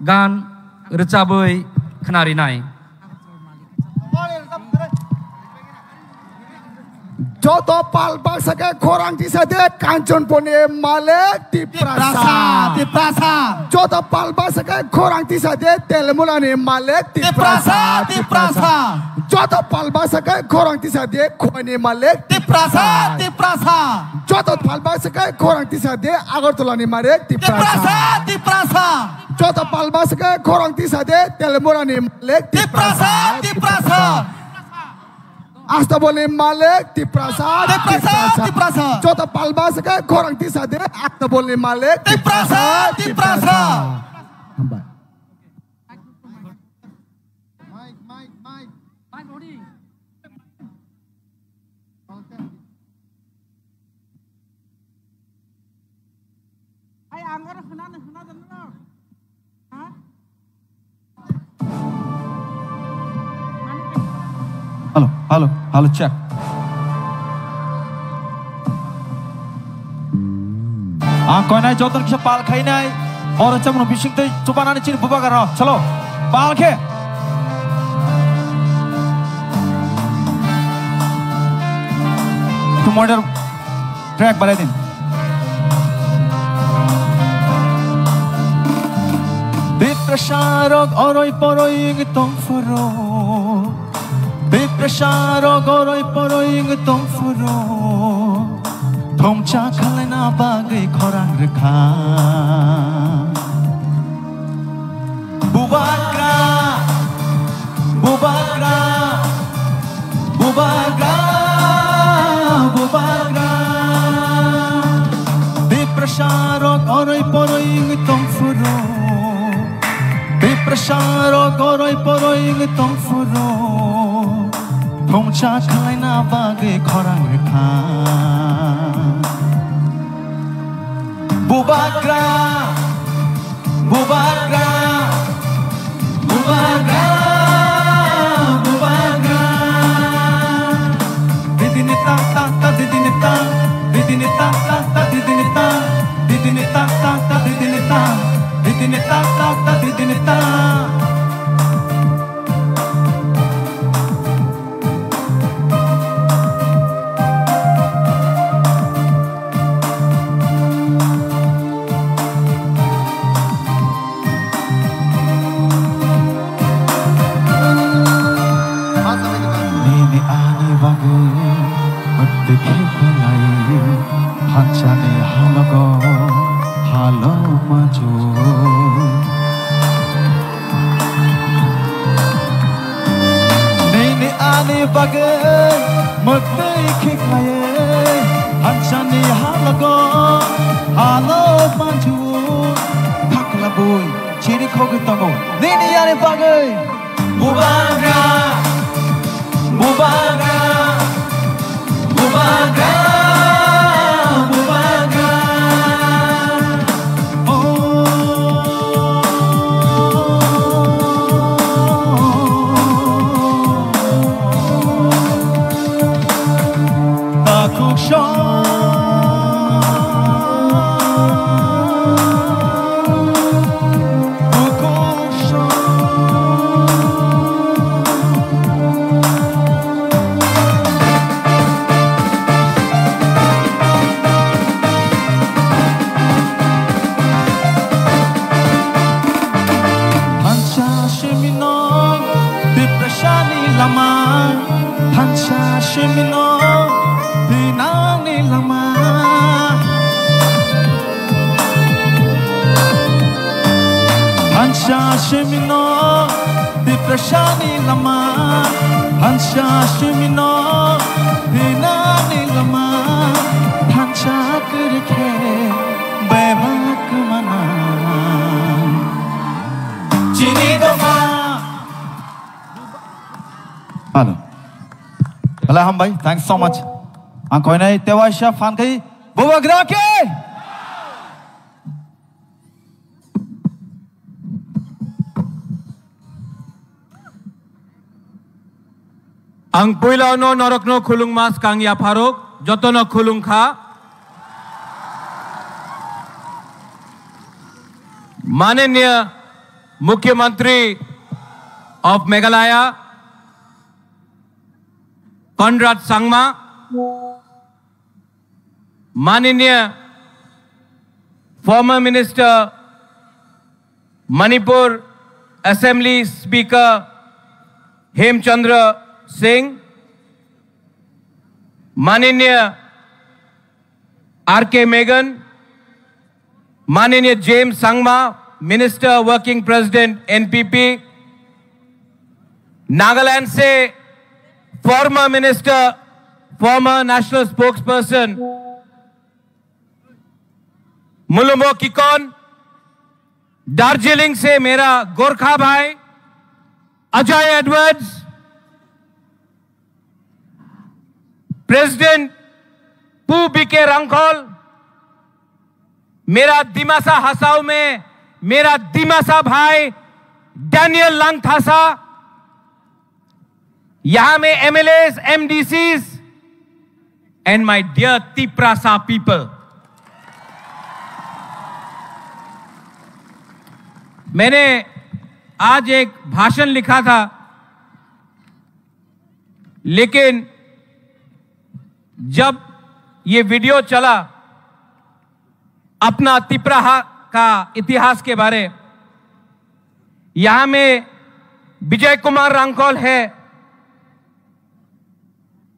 gan rwchabwi khnarinai. Joto pal baksa khe khorang tisa de Kanchanpurni malik Tiprasa. Tiprasa, Tiprasa. Joto pal baksa khe khorang tisa de Telamurani malik Tiprasa, Tiprasa, Tiprasa. Joto pal baksa khe khorang tisa de Khumani malik Tiprasa, Tiprasa. Joto pal baksa khe khorang tisa de Agartalani malik Tiprasa. Tiprasa, Tiprasa. Joto pal baksa khe khorang tisa de Telamurani malik Tiprasa, Tiprasa, Tiprasa. Tiprasa. Astabolni malik Tiprasa, Tiprasa, Tiprasa. Tiprasa. Joto pal baksa khe khorang tisa de Astabolni malik Tiprasa, Tiprasa, Tiprasa, Tiprasa. Hambai. Ai, ang oro hwnano, hwnano, hwnano. Ha? Hello, hello, hello, check. Ang koinai joton kisa pal khainai. Oro chamung bising tei chubanani chini bubagra rok. Chalo, pal khe. Tumodar. Track balai din. Tiprasa rok oroi poroi wng tong phuru. Tiprasa rok oroi poroi wng tong phuru. Thongcha khalaina bagwi khorang rwkha. Bubagra, bubagra, bubagra, bubagra. Tiprasa rok oroi poroi wng tong phuru. Tiprasa rok oroi poroi wng tong phuru. Thongcha khalaina bagwi khorang rwkha. Bubagra, bubagra, bubagra, bubagra. Didini ta ta ta, didini ta, didini ta ta ta, didini ta, didini ta ta ta, didini ta, didini ta ta ta, didini ta. Nini ani bagwi mwtwi khe belai thansani halogo halo manju. Nini ani bagwi mwtwi khiklaiwi hansani halogo halo manju. Khakla bui chiri khogwi tongo nini ani bagwi. Bubagra, bubagra, bubagra, bubagra. Oh. Takhuk song, bukhuk song. Thansa simi no Tiprasani lama, thansa simi no thinani lama. Thansa simi no Tiprasani lama, thansa simi no thinani lama, thansa kwrwi khe bebak kwmana. Chini dopha. Hello. Hello, hambai. Thanks so much. Ang koinai tewaisa phan kai bubagra khe. Ang puila no norokno khulungma swkang yapharok, jotono khulungkha. Mananiya Mukhyamantri of Meghalaya, Conrad Sangma, Mananiya former Minister, Manipur Assembly Speaker Hemchandra Singh, Mananiya R K Megan, Mananiya James Sangma, Minister Working President N P P, Nagaland se former minister, former national spokesperson Mulumo Kikon, Darjeeling se mera Gorkha bhai Ajay Edwards, President Pu B K Rangkhol, मेरा दिमासा हसाओ में मेरा दिमासा भाई डैनियल लांगथासा, यहाँ में M L As, M D Cs and my dear Tiprasa people, मैंने आज एक भाषण लिखा था, लेकिन जब ये वीडियो चला अपना तिपराहा का इतिहास के बारे, यहाँ में विजय कुमार रांखल है।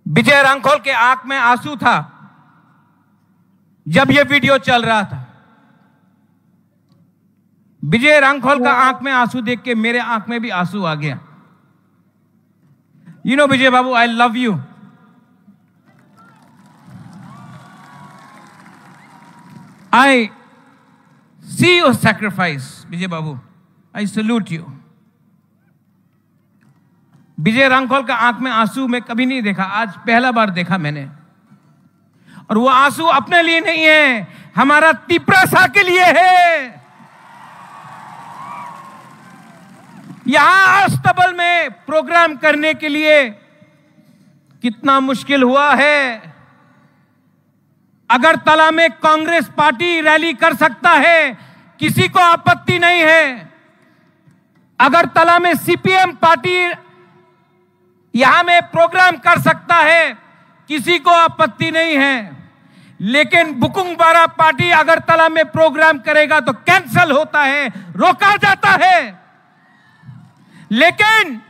विजय रांखल के आंख में आंसू था जब ये वीडियो चल रहा था। विजय रांखल का आंख में आंसू देख के मेरे आंख में भी आंसू आ गया। You know, Vijay Babu, I love you. I see your sacrifice, Vijay Babu. I salute you. विजय रांखल का आंख में आंसू मैं कभी नहीं देखा, आज पहला बार देखा मैंने। और वो आंसू अपने लिए नहीं है, हमारा तिपरासा के लिए है। यहाँ अस्तबल में प्रोग्राम करने के लिए कितना मुश्किल हुआ है। अगरतला में कांग्रेस पार्टी रैली कर सकता है, किसी को आपत्ति नहीं है। अगरतला में C P M पार्टी यहाँ में प्रोग्राम कर सकता है, किसी को आपत्ति नहीं है, लेकिन बुकुंगबारा पार्टी अगरतला में प्रोग्राम करेगा तो कैंसिल होता है, रोका जाता है। लेकिन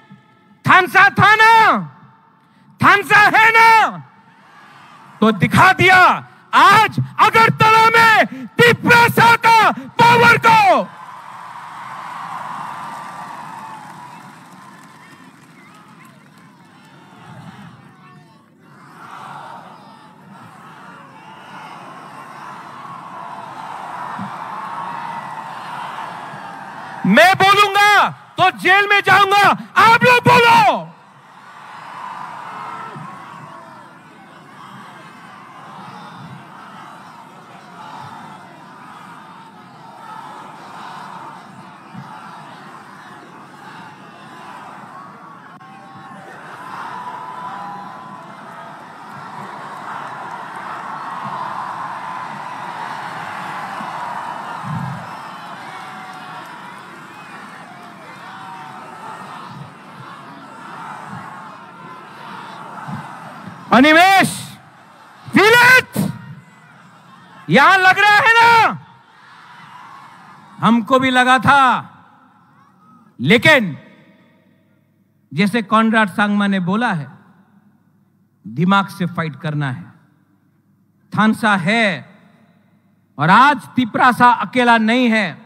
थानसा था ना, थानसा है ना, तो दिखा दिया आज अगरतला में तिपरासा का पावर को। मैं बोलूंगा तो जेल में जाऊंगा, आप लोग बोलो। Animesh, feel it? यहां लग रहा है ना? हमको भी लगा था, लेकिन जैसे कॉनराड सांगमा ने बोला है, दिमाग से फाइट करना है। थानसा है, और आज तिपरासा अकेला नहीं है।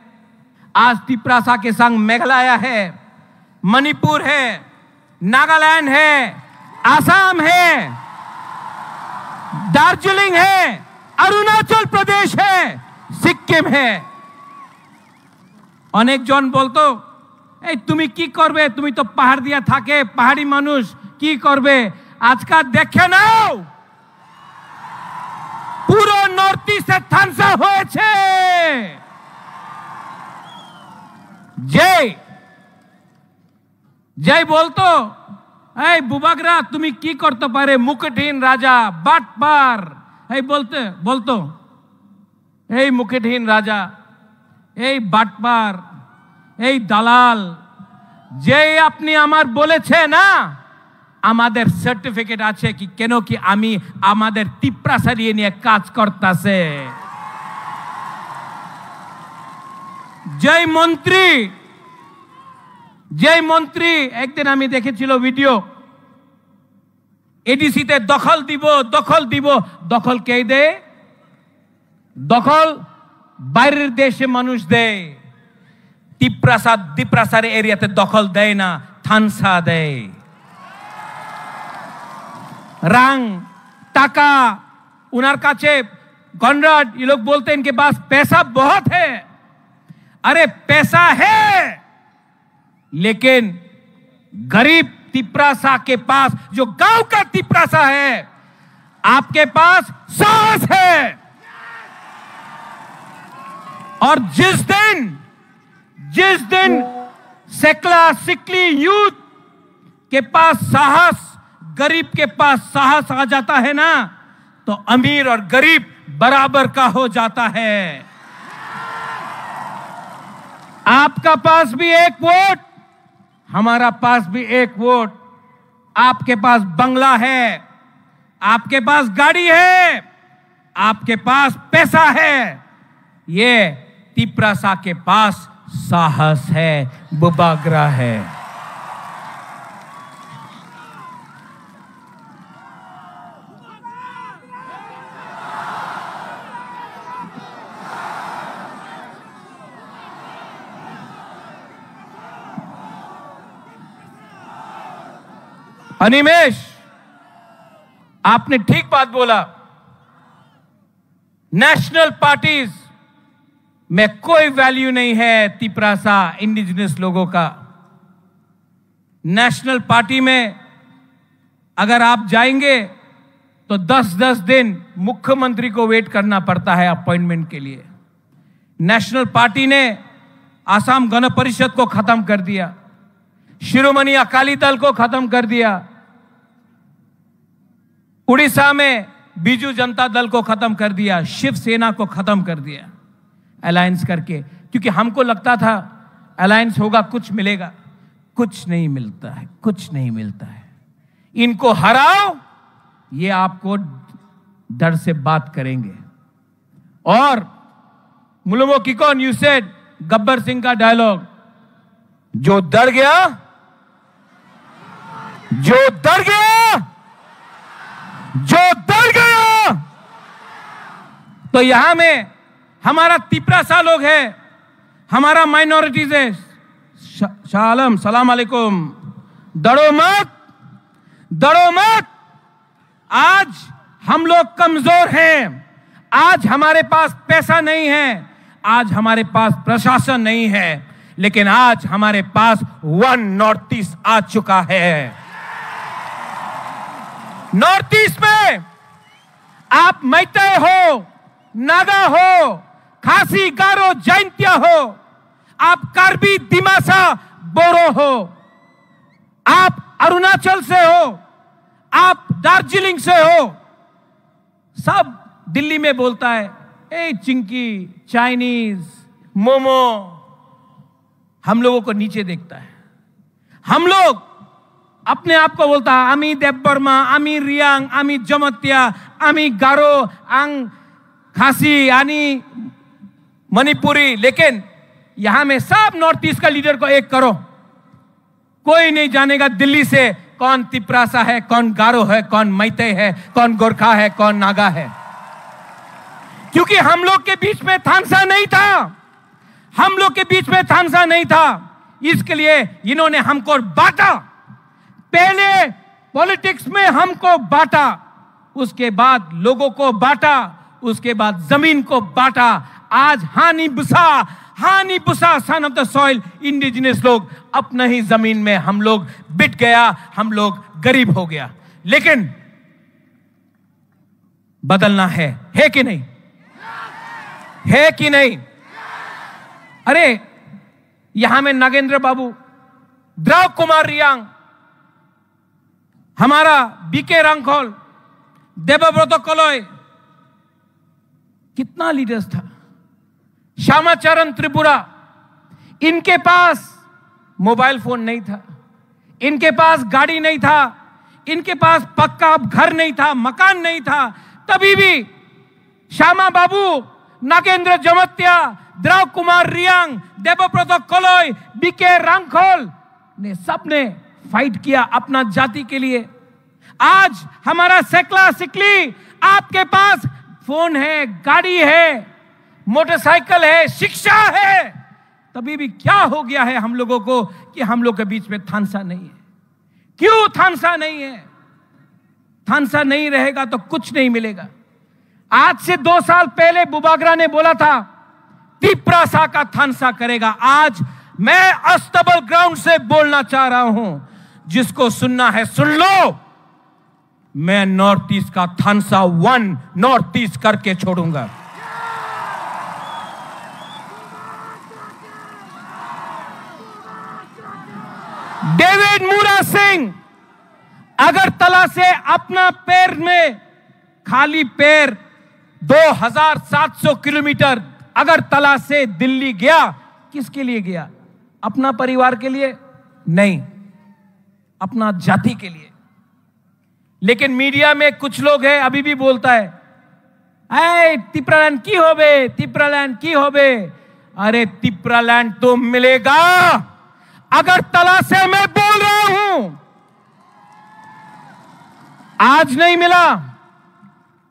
आज तिपरासा के संग मेघालय है, मणिपुर है, नागालैंड है, आसाम है, दार्जिलिंग है, अरुणाचल प्रदेश है, सिक्किम है। অনেক জন বলতো, "এই তুমি কি করবে? তুমি তো পাহাড় দিয়া থাকে, পাহাড়ি মানুষ, কি করবে?" আজকাল দেখে নাও, পুরো নর্থ ইস্টে থানসা হয়েছে। যে, যে বলতো, এই বুবাগরা, তুমি কি করতে পারে? মুকুটহীন রাজা, বাটপার। এই বলতে, বলতো, এই মুকুটহীন রাজা, এই বাটপার, এই দালাল, যে আপনি আমার বলেছে না, আমাদের সার্টিফিকেট আছে কি, কেন কি আমি আমাদের তিপ্রাসা নিয়ে নিয়ে কাজ করতেছে। যেই মন্ত্রী, যেই মন্ত্রী, একদিন আমি দেখেছিল ভিডিও, এডিসিতে দখল দিব, দখল দিব। দখল কে দেয়? দখল বাইরের দেশে মানুষ দেয়। তিপ্রাসা, তিপ্রাসার এরিয়াতে দখল দেয় না, থানসা দেয়। রাং, টাকা, ওনার কাছে, কনরাড, ये लोग बोलते हैं, इनके पास पैसा बहुत है। अरे, पैसा है, लेकिन गरीब तिपरासा के पास, जो गांव का तिपरासा है, आपके पास साहस है। और जिस दिन, जिस दिन सेकला सिकली यूथ के पास साहस, गरीब के पास साहस आ जाता है ना, तो अमीर और गरीब बराबर का हो जाता है। आपका पास भी एक वोट, हमारा पास भी एक वोट। आपके पास बंगला है, आपके पास गाड़ी है, आपके पास पैसा है, ये तिपरासा के पास साहस है, बुबागरा है। अनिमेश, आपने ठीक बात बोला। नेशनल पार्टीज में कोई वैल्यू नहीं है तिपरासा इंडिजिनस लोगों का। नेशनल पार्टी में अगर आप जाएंगे तो दस दस दिन मुख्यमंत्री को वेट करना पड़ता है अपॉइंटमेंट के लिए। नेशनल पार्टी ने आसाम गण परिषद को खत्म कर दिया, शिरोमणि अकाली दल को खत्म कर दिया, उड़ीसा में बीजू जनता दल को खत्म कर दिया, शिवसेना को खत्म कर दिया अलायंस करके, क्योंकि हमको लगता था अलायंस होगा, कुछ मिलेगा। कुछ नहीं मिलता है, कुछ नहीं मिलता है। इनको हराओ, ये आपको डर से बात करेंगे। और मुलुमो किकन, you said, गब्बर सिंह का डायलॉग, जो डर गया, जो डर गया, जो डर गया। तो यहां में हमारा तिपरासा लोग है, हमारा माइनॉरिटीज है। श-, शाह आलम, सलाम अलैकुम। डरो मत, डरो मत। आज हम लोग कमजोर हैं, आज हमारे पास पैसा नहीं है, आज हमारे पास प्रशासन नहीं है, लेकिन आज हमारे पास वन नॉर्थ ईस्ट आ चुका है। नॉर्थ ईस्ट में आप मैतेई हो, नागा हो, खासी, गारो, जैंतिया हो, आप कार्बी, दिमासा, बोरो हो, आप अरुणाचल से हो, आप दार्जिलिंग से हो, सब दिल्ली में बोलता है, "ए चिंकी, चाइनीज, मोमो।" हम लोगों को नीचे देखता है। हम लोग अपने आप को बोलता है, "आमी देबबर्मा, आमी रियांग, आमी जमतिया, आमी गारो, आंग खासी, आनी मणिपुरी।" लेकिन यहाँ में सब नॉर्थ ईस्ट का लीडर को एक करो, कोई नहीं जानेगा दिल्ली से कौन तिपरासा है, कौन गारो है, कौन मैतेई है, कौन गोरखा है, कौन नागा है। क्योंकि हम लोग के बीच में थानसा नहीं था, हम लोग के बीच में थानसा नहीं था, इसके लिए इन्होंने हमको बांटा। पहले पॉलिटिक्स में हमको बांटा, उसके बाद लोगों को बांटा, उसके बाद जमीन को बांटा। आज हानी बुसा, हानी Busa, son of the soil, indigenous लोग, अपना ही जमीन में हम लोग बिट गया, हम लोग गरीब हो गया। लेकिन बदलना है, है कि नहीं? है कि नहीं? अरे, यहां में नागेंद्र बाबू, द्रव कुमार रियांग, हमारा बीके रांखल, देबव्रत कलय, कितना लीडर्स था, श्यामाचरण त्रिपुरा, इनके पास मोबाइल फोन नहीं था, इनके पास गाड़ी नहीं था, इनके पास पक्का घर नहीं था, मकान नहीं था, तभी भी श्यामा बाबू, नागेंद्र जमत्या, द्राव कुमार रियांग, देबव्रत कलय, बीके रांखल ने सबने फाइट किया अपना जाति के लिए। आज हमारा सेकला सिकली, आपके पास फोन है, गाड़ी है, मोटरसाइकिल है, शिक्षा है, तभी भी क्या हो गया है हम लोगों को कि हम लोग के बीच में थानसा नहीं है? क्यों थानसा नहीं है? थानसा नहीं रहेगा तो कुछ नहीं मिलेगा। आज से दो साल पहले बुबागरा ने बोला था, तिप्रासा का थानसा करेगा। आज मैं अस्तबल ग्राउंड से बोलना चाह रहा हूं, जिसको सुनना है सुन लो, मैं नॉर्थ ईस्ट का थानसा वन नॉर्थ ईस्ट करके छोड़ूंगा। डेविड मूरा सिंह अगरतला से अपना पैर में, खाली पैर, दो हज़ार सात सौ किलोमीटर अगरतला से दिल्ली गया। किसके लिए गया? अपना परिवार के लिए नहीं, अपना जाति के लिए। लेकिन मीडिया में कुछ लोग हैं, अभी भी बोलता है, "ऐ, तिप्रालैंड की होबे, तिप्रालैंड की होबे?" अरे, तिप्रालैंड तो मिलेगा। अगरतला से मैं बोल रहा हूं, आज नहीं मिला,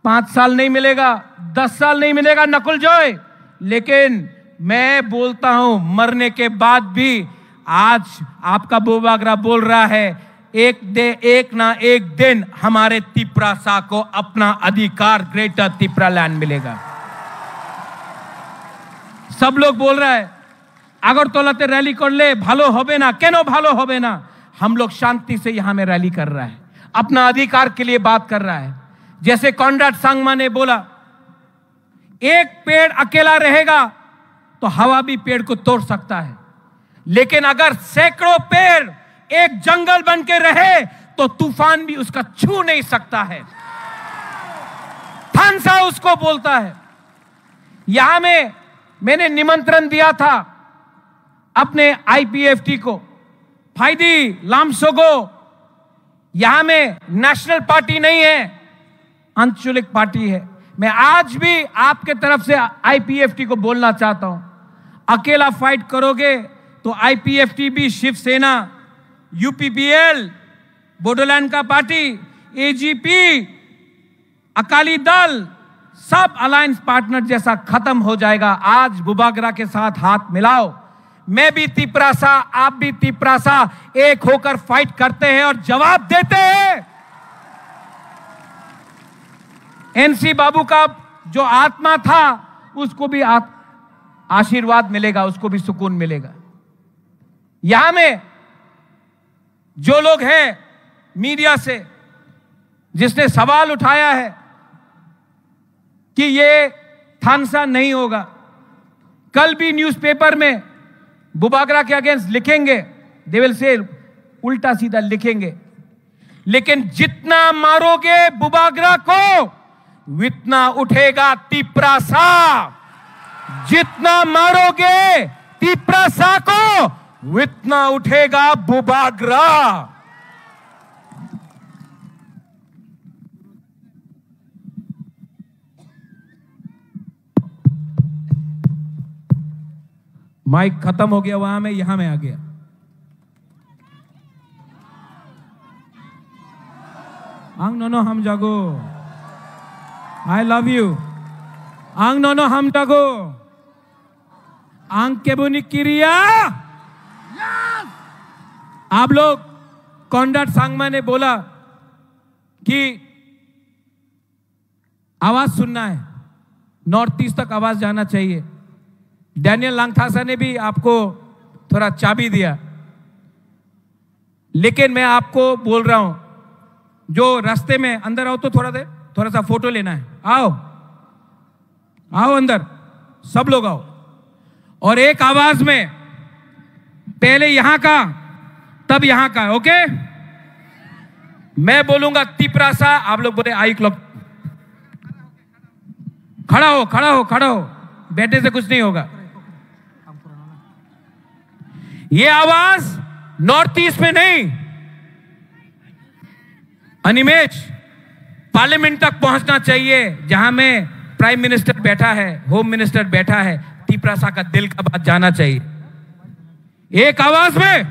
पांच साल नहीं मिलेगा, दस साल नहीं मिलेगा, नकुल जॉय, लेकिन मैं बोलता हूं, मरने के बाद भी आज आपका बुबागरा बोल रहा है, एक दे, एक ना एक दिन हमारे तिप्रासा को अपना अधिकार ग्रेटर तिप्रालैंड मिलेगा। सब लोग बोल रहा है, আগরতলাতে র‍্যালি করলে ভালো হবে না। কেন ভালো হবে না? हम लोग शांति से यहाँ में रैली कर रहा है, अपना अधिकार के लिए बात कर रहा है। जैसे कॉनराड सांगमा ने बोला, एक पेड़ अकेला रहेगा तो हवा भी पेड़ को तोड़ सकता है, लेकिन अगर सैकड़ों पेड़ एक जंगल बन के रहे तो तूफान भी उसका छू नहीं सकता है। थानसा उसको बोलता है। यहाँ में मैंने निमंत्रण दिया था अपने आईपीएफटी को, फाइदी लामसोगो, यहाँ में नेशनल पार्टी नहीं है, आंचलिक पार्टी है। मैं आज भी आपके तरफ से आईपीएफटी को बोलना चाहता हूं, अकेला फाइट करोगे तो आईपीएफटी भी, शिवसेना, यूपीपीएल, बोडोलैंड का पार्टी, एजीपी, अकाली दल, सब अलायंस पार्टनर जैसा खत्म हो जाएगा। आज बुबागरा के साथ हाथ मिलाओ। मैं भी तिपरासा, आप भी तिपरासा, एक होकर फाइट करते हैं और जवाब देते हैं। एनसी बाबू का जो आत्मा था, उसको भी आत-, आशीर्वाद मिलेगा, उसको भी सुकून मिलेगा। यहां में जो लोग हैं मीडिया से, जिसने सवाल उठाया है कि ये थानसा नहीं होगा, कल भी न्यूज़पेपर में बुबागरा के अगेंस्ट लिखेंगे, दे विल से उल्टा सीधा लिखेंगे, लेकिन जितना मारोगे बुबागरा को, उतना उठेगा तिपरासा। जितना मारोगे तिपरासा को, उतना उठेगा बुबागरा। माइक खत्म हो गया वहां में, यहां में आ गया। Ang nono hamjago. I love you. Ang nono hamjago. Ang keboni kiriya. आप लोग, कॉनराड सांगमा ने बोला कि आवाज सुनना है, नॉर्थ ईस्ट तक आवाज जाना चाहिए। डैनियल लांगथासा ने भी आपको थोड़ा चाबी दिया, लेकिन मैं आपको बोल रहा हूं, जो रास्ते में अंदर आओ तो थोड़ा देर, थोड़ा सा फोटो लेना है। आओ, आओ अंदर, सब लोग आओ। और एक आवाज में, पहले यहां का, तब यहां का, ओके? मैं बोलूंगा तिपरासा, आप लोग बोले आयुक लोग। खड़ा हो, खड़ा हो, खड़ा हो, बैठने से कुछ नहीं होगा। ये आवाज नॉर्थ ईस्ट में नहीं, अनिमेश, पार्लियामेंट तक पहुंचना चाहिए, जहां में प्राइम मिनिस्टर बैठा है, होम मिनिस्टर बैठा है। तिपरासा का दिल का बात जाना चाहिए एक आवाज में,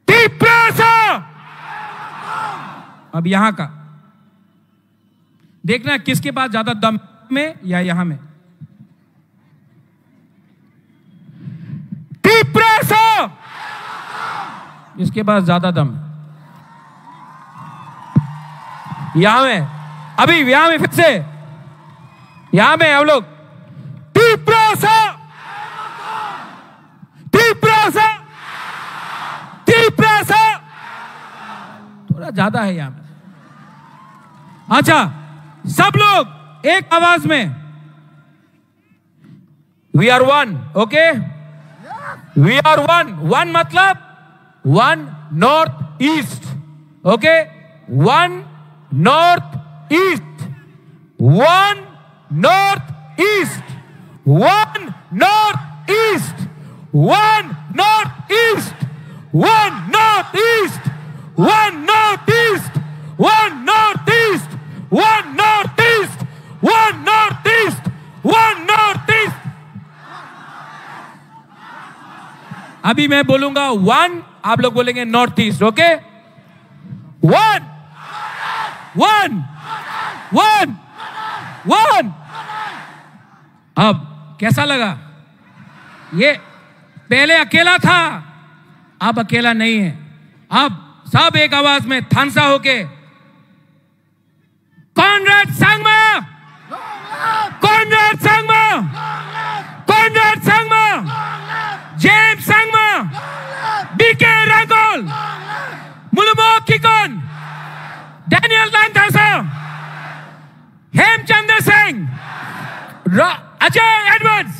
तिपरासा। अब यहां का देखना, किसके पास ज्यादा दम, में या यहां में। तिपरासा, इसके पास ज्यादा दम। यहां में, अभी यहां में फिर से, यहां में हम लोग, तिपरासा, तिपरासा, तिपरासा। थोड़ा ज्यादा है यहां में। अच्छा, सब लोग एक आवाज में, we are one, okay? We are one. One मतलब one North East, okay? One North East, one North East, one North East, one North East, one North East, one North East, one North East, one North East, one North East, one North East. अभी मैं बोलूंगा वन, आप लोग बोलेंगे north east, okay? One, one, one, one. अब कैसा लगा? ये पहले अकेला था, अब अकेला नहीं है। अब सब एक आवाज में थानसा होके, Conrad Sangma! Conrad Sangma! Conrad Sangma! James Sangma! B K Rangkol! Mulumo Kikon! Daniel Langthasa! Hemchandra Singh! Ra-, Ajay Edwards!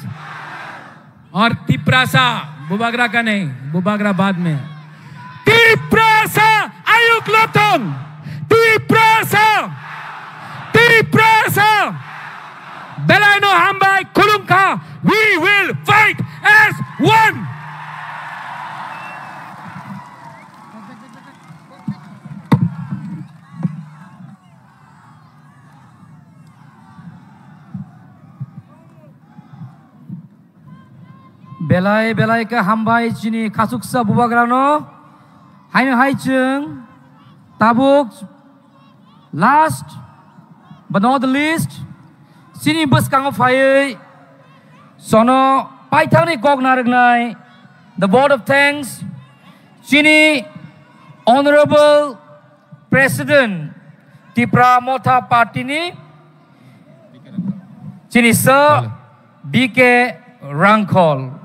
और तिपरासा, बुबागरा का नहीं, बुबागरा बाद में। तिपरासा, आयुक लोथों, तिपरासा, Tiprasa. Belai no hambai, khulumkha, we will fight as one. Belai belai khe hambai chini khachuksa bubagrano. Haino hai chwng tabuk last but not the least, chini bwskango phaiwi sono paithakni kok narwknai, the vote of thanks, chini Honorable President Tipra Motha Party ni chini sir B K Rangkhol.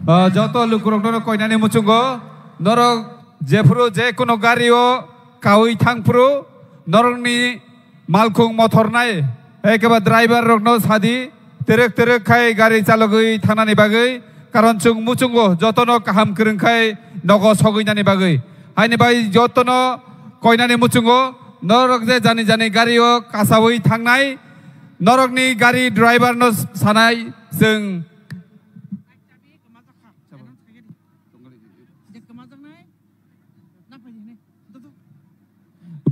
Ah, joto lukurokno koinani muchungo, norok jephuru je kono gario kaui thangphuru, norokni malkhung mothornai, ekeba driver rokno sadi, terek terek khai gari chalogwi thangnani bagwi, karon chwng muchungo jotono kaham kwrwng khai nogo sogwinani bagwi. Haini bai jotono koinani muchungo norok je jani jani gario kasaui thangnai, norokni gari driver no sanai chwng.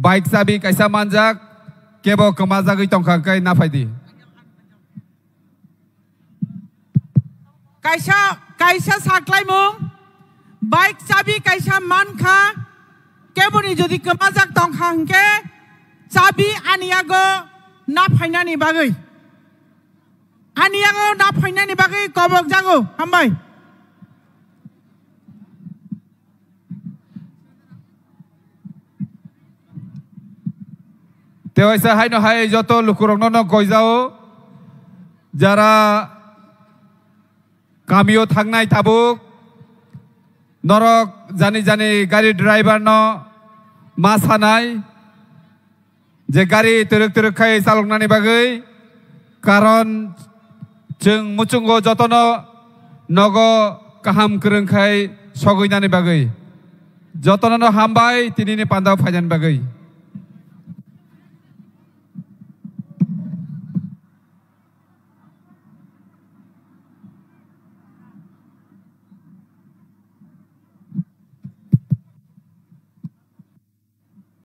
Bike chabi kaisa manjak, kebo kwmajagwi tongkha, hwnkhe naphai di. Kaisa, kaisa saklaimung, bike chabi kaisa mankha, keboni jodi kwmajak tongkha hwnkhe, chabi ani yago naphainani bagwi. Ani yago naphainani bagwi kobok jago. Hambai. Tewaisa haino hai joto lukurokno no koijao, jara kamio thangnai tabuk, norok jani jani gari driver no ma sanai, je gari twrwk twrwk khai chaloknani bagwi, karon chwng muchungo jotono nogo kaham kwrwng khai sogwinani bagwi. Jotono hambai tinini panda phainani bagwi.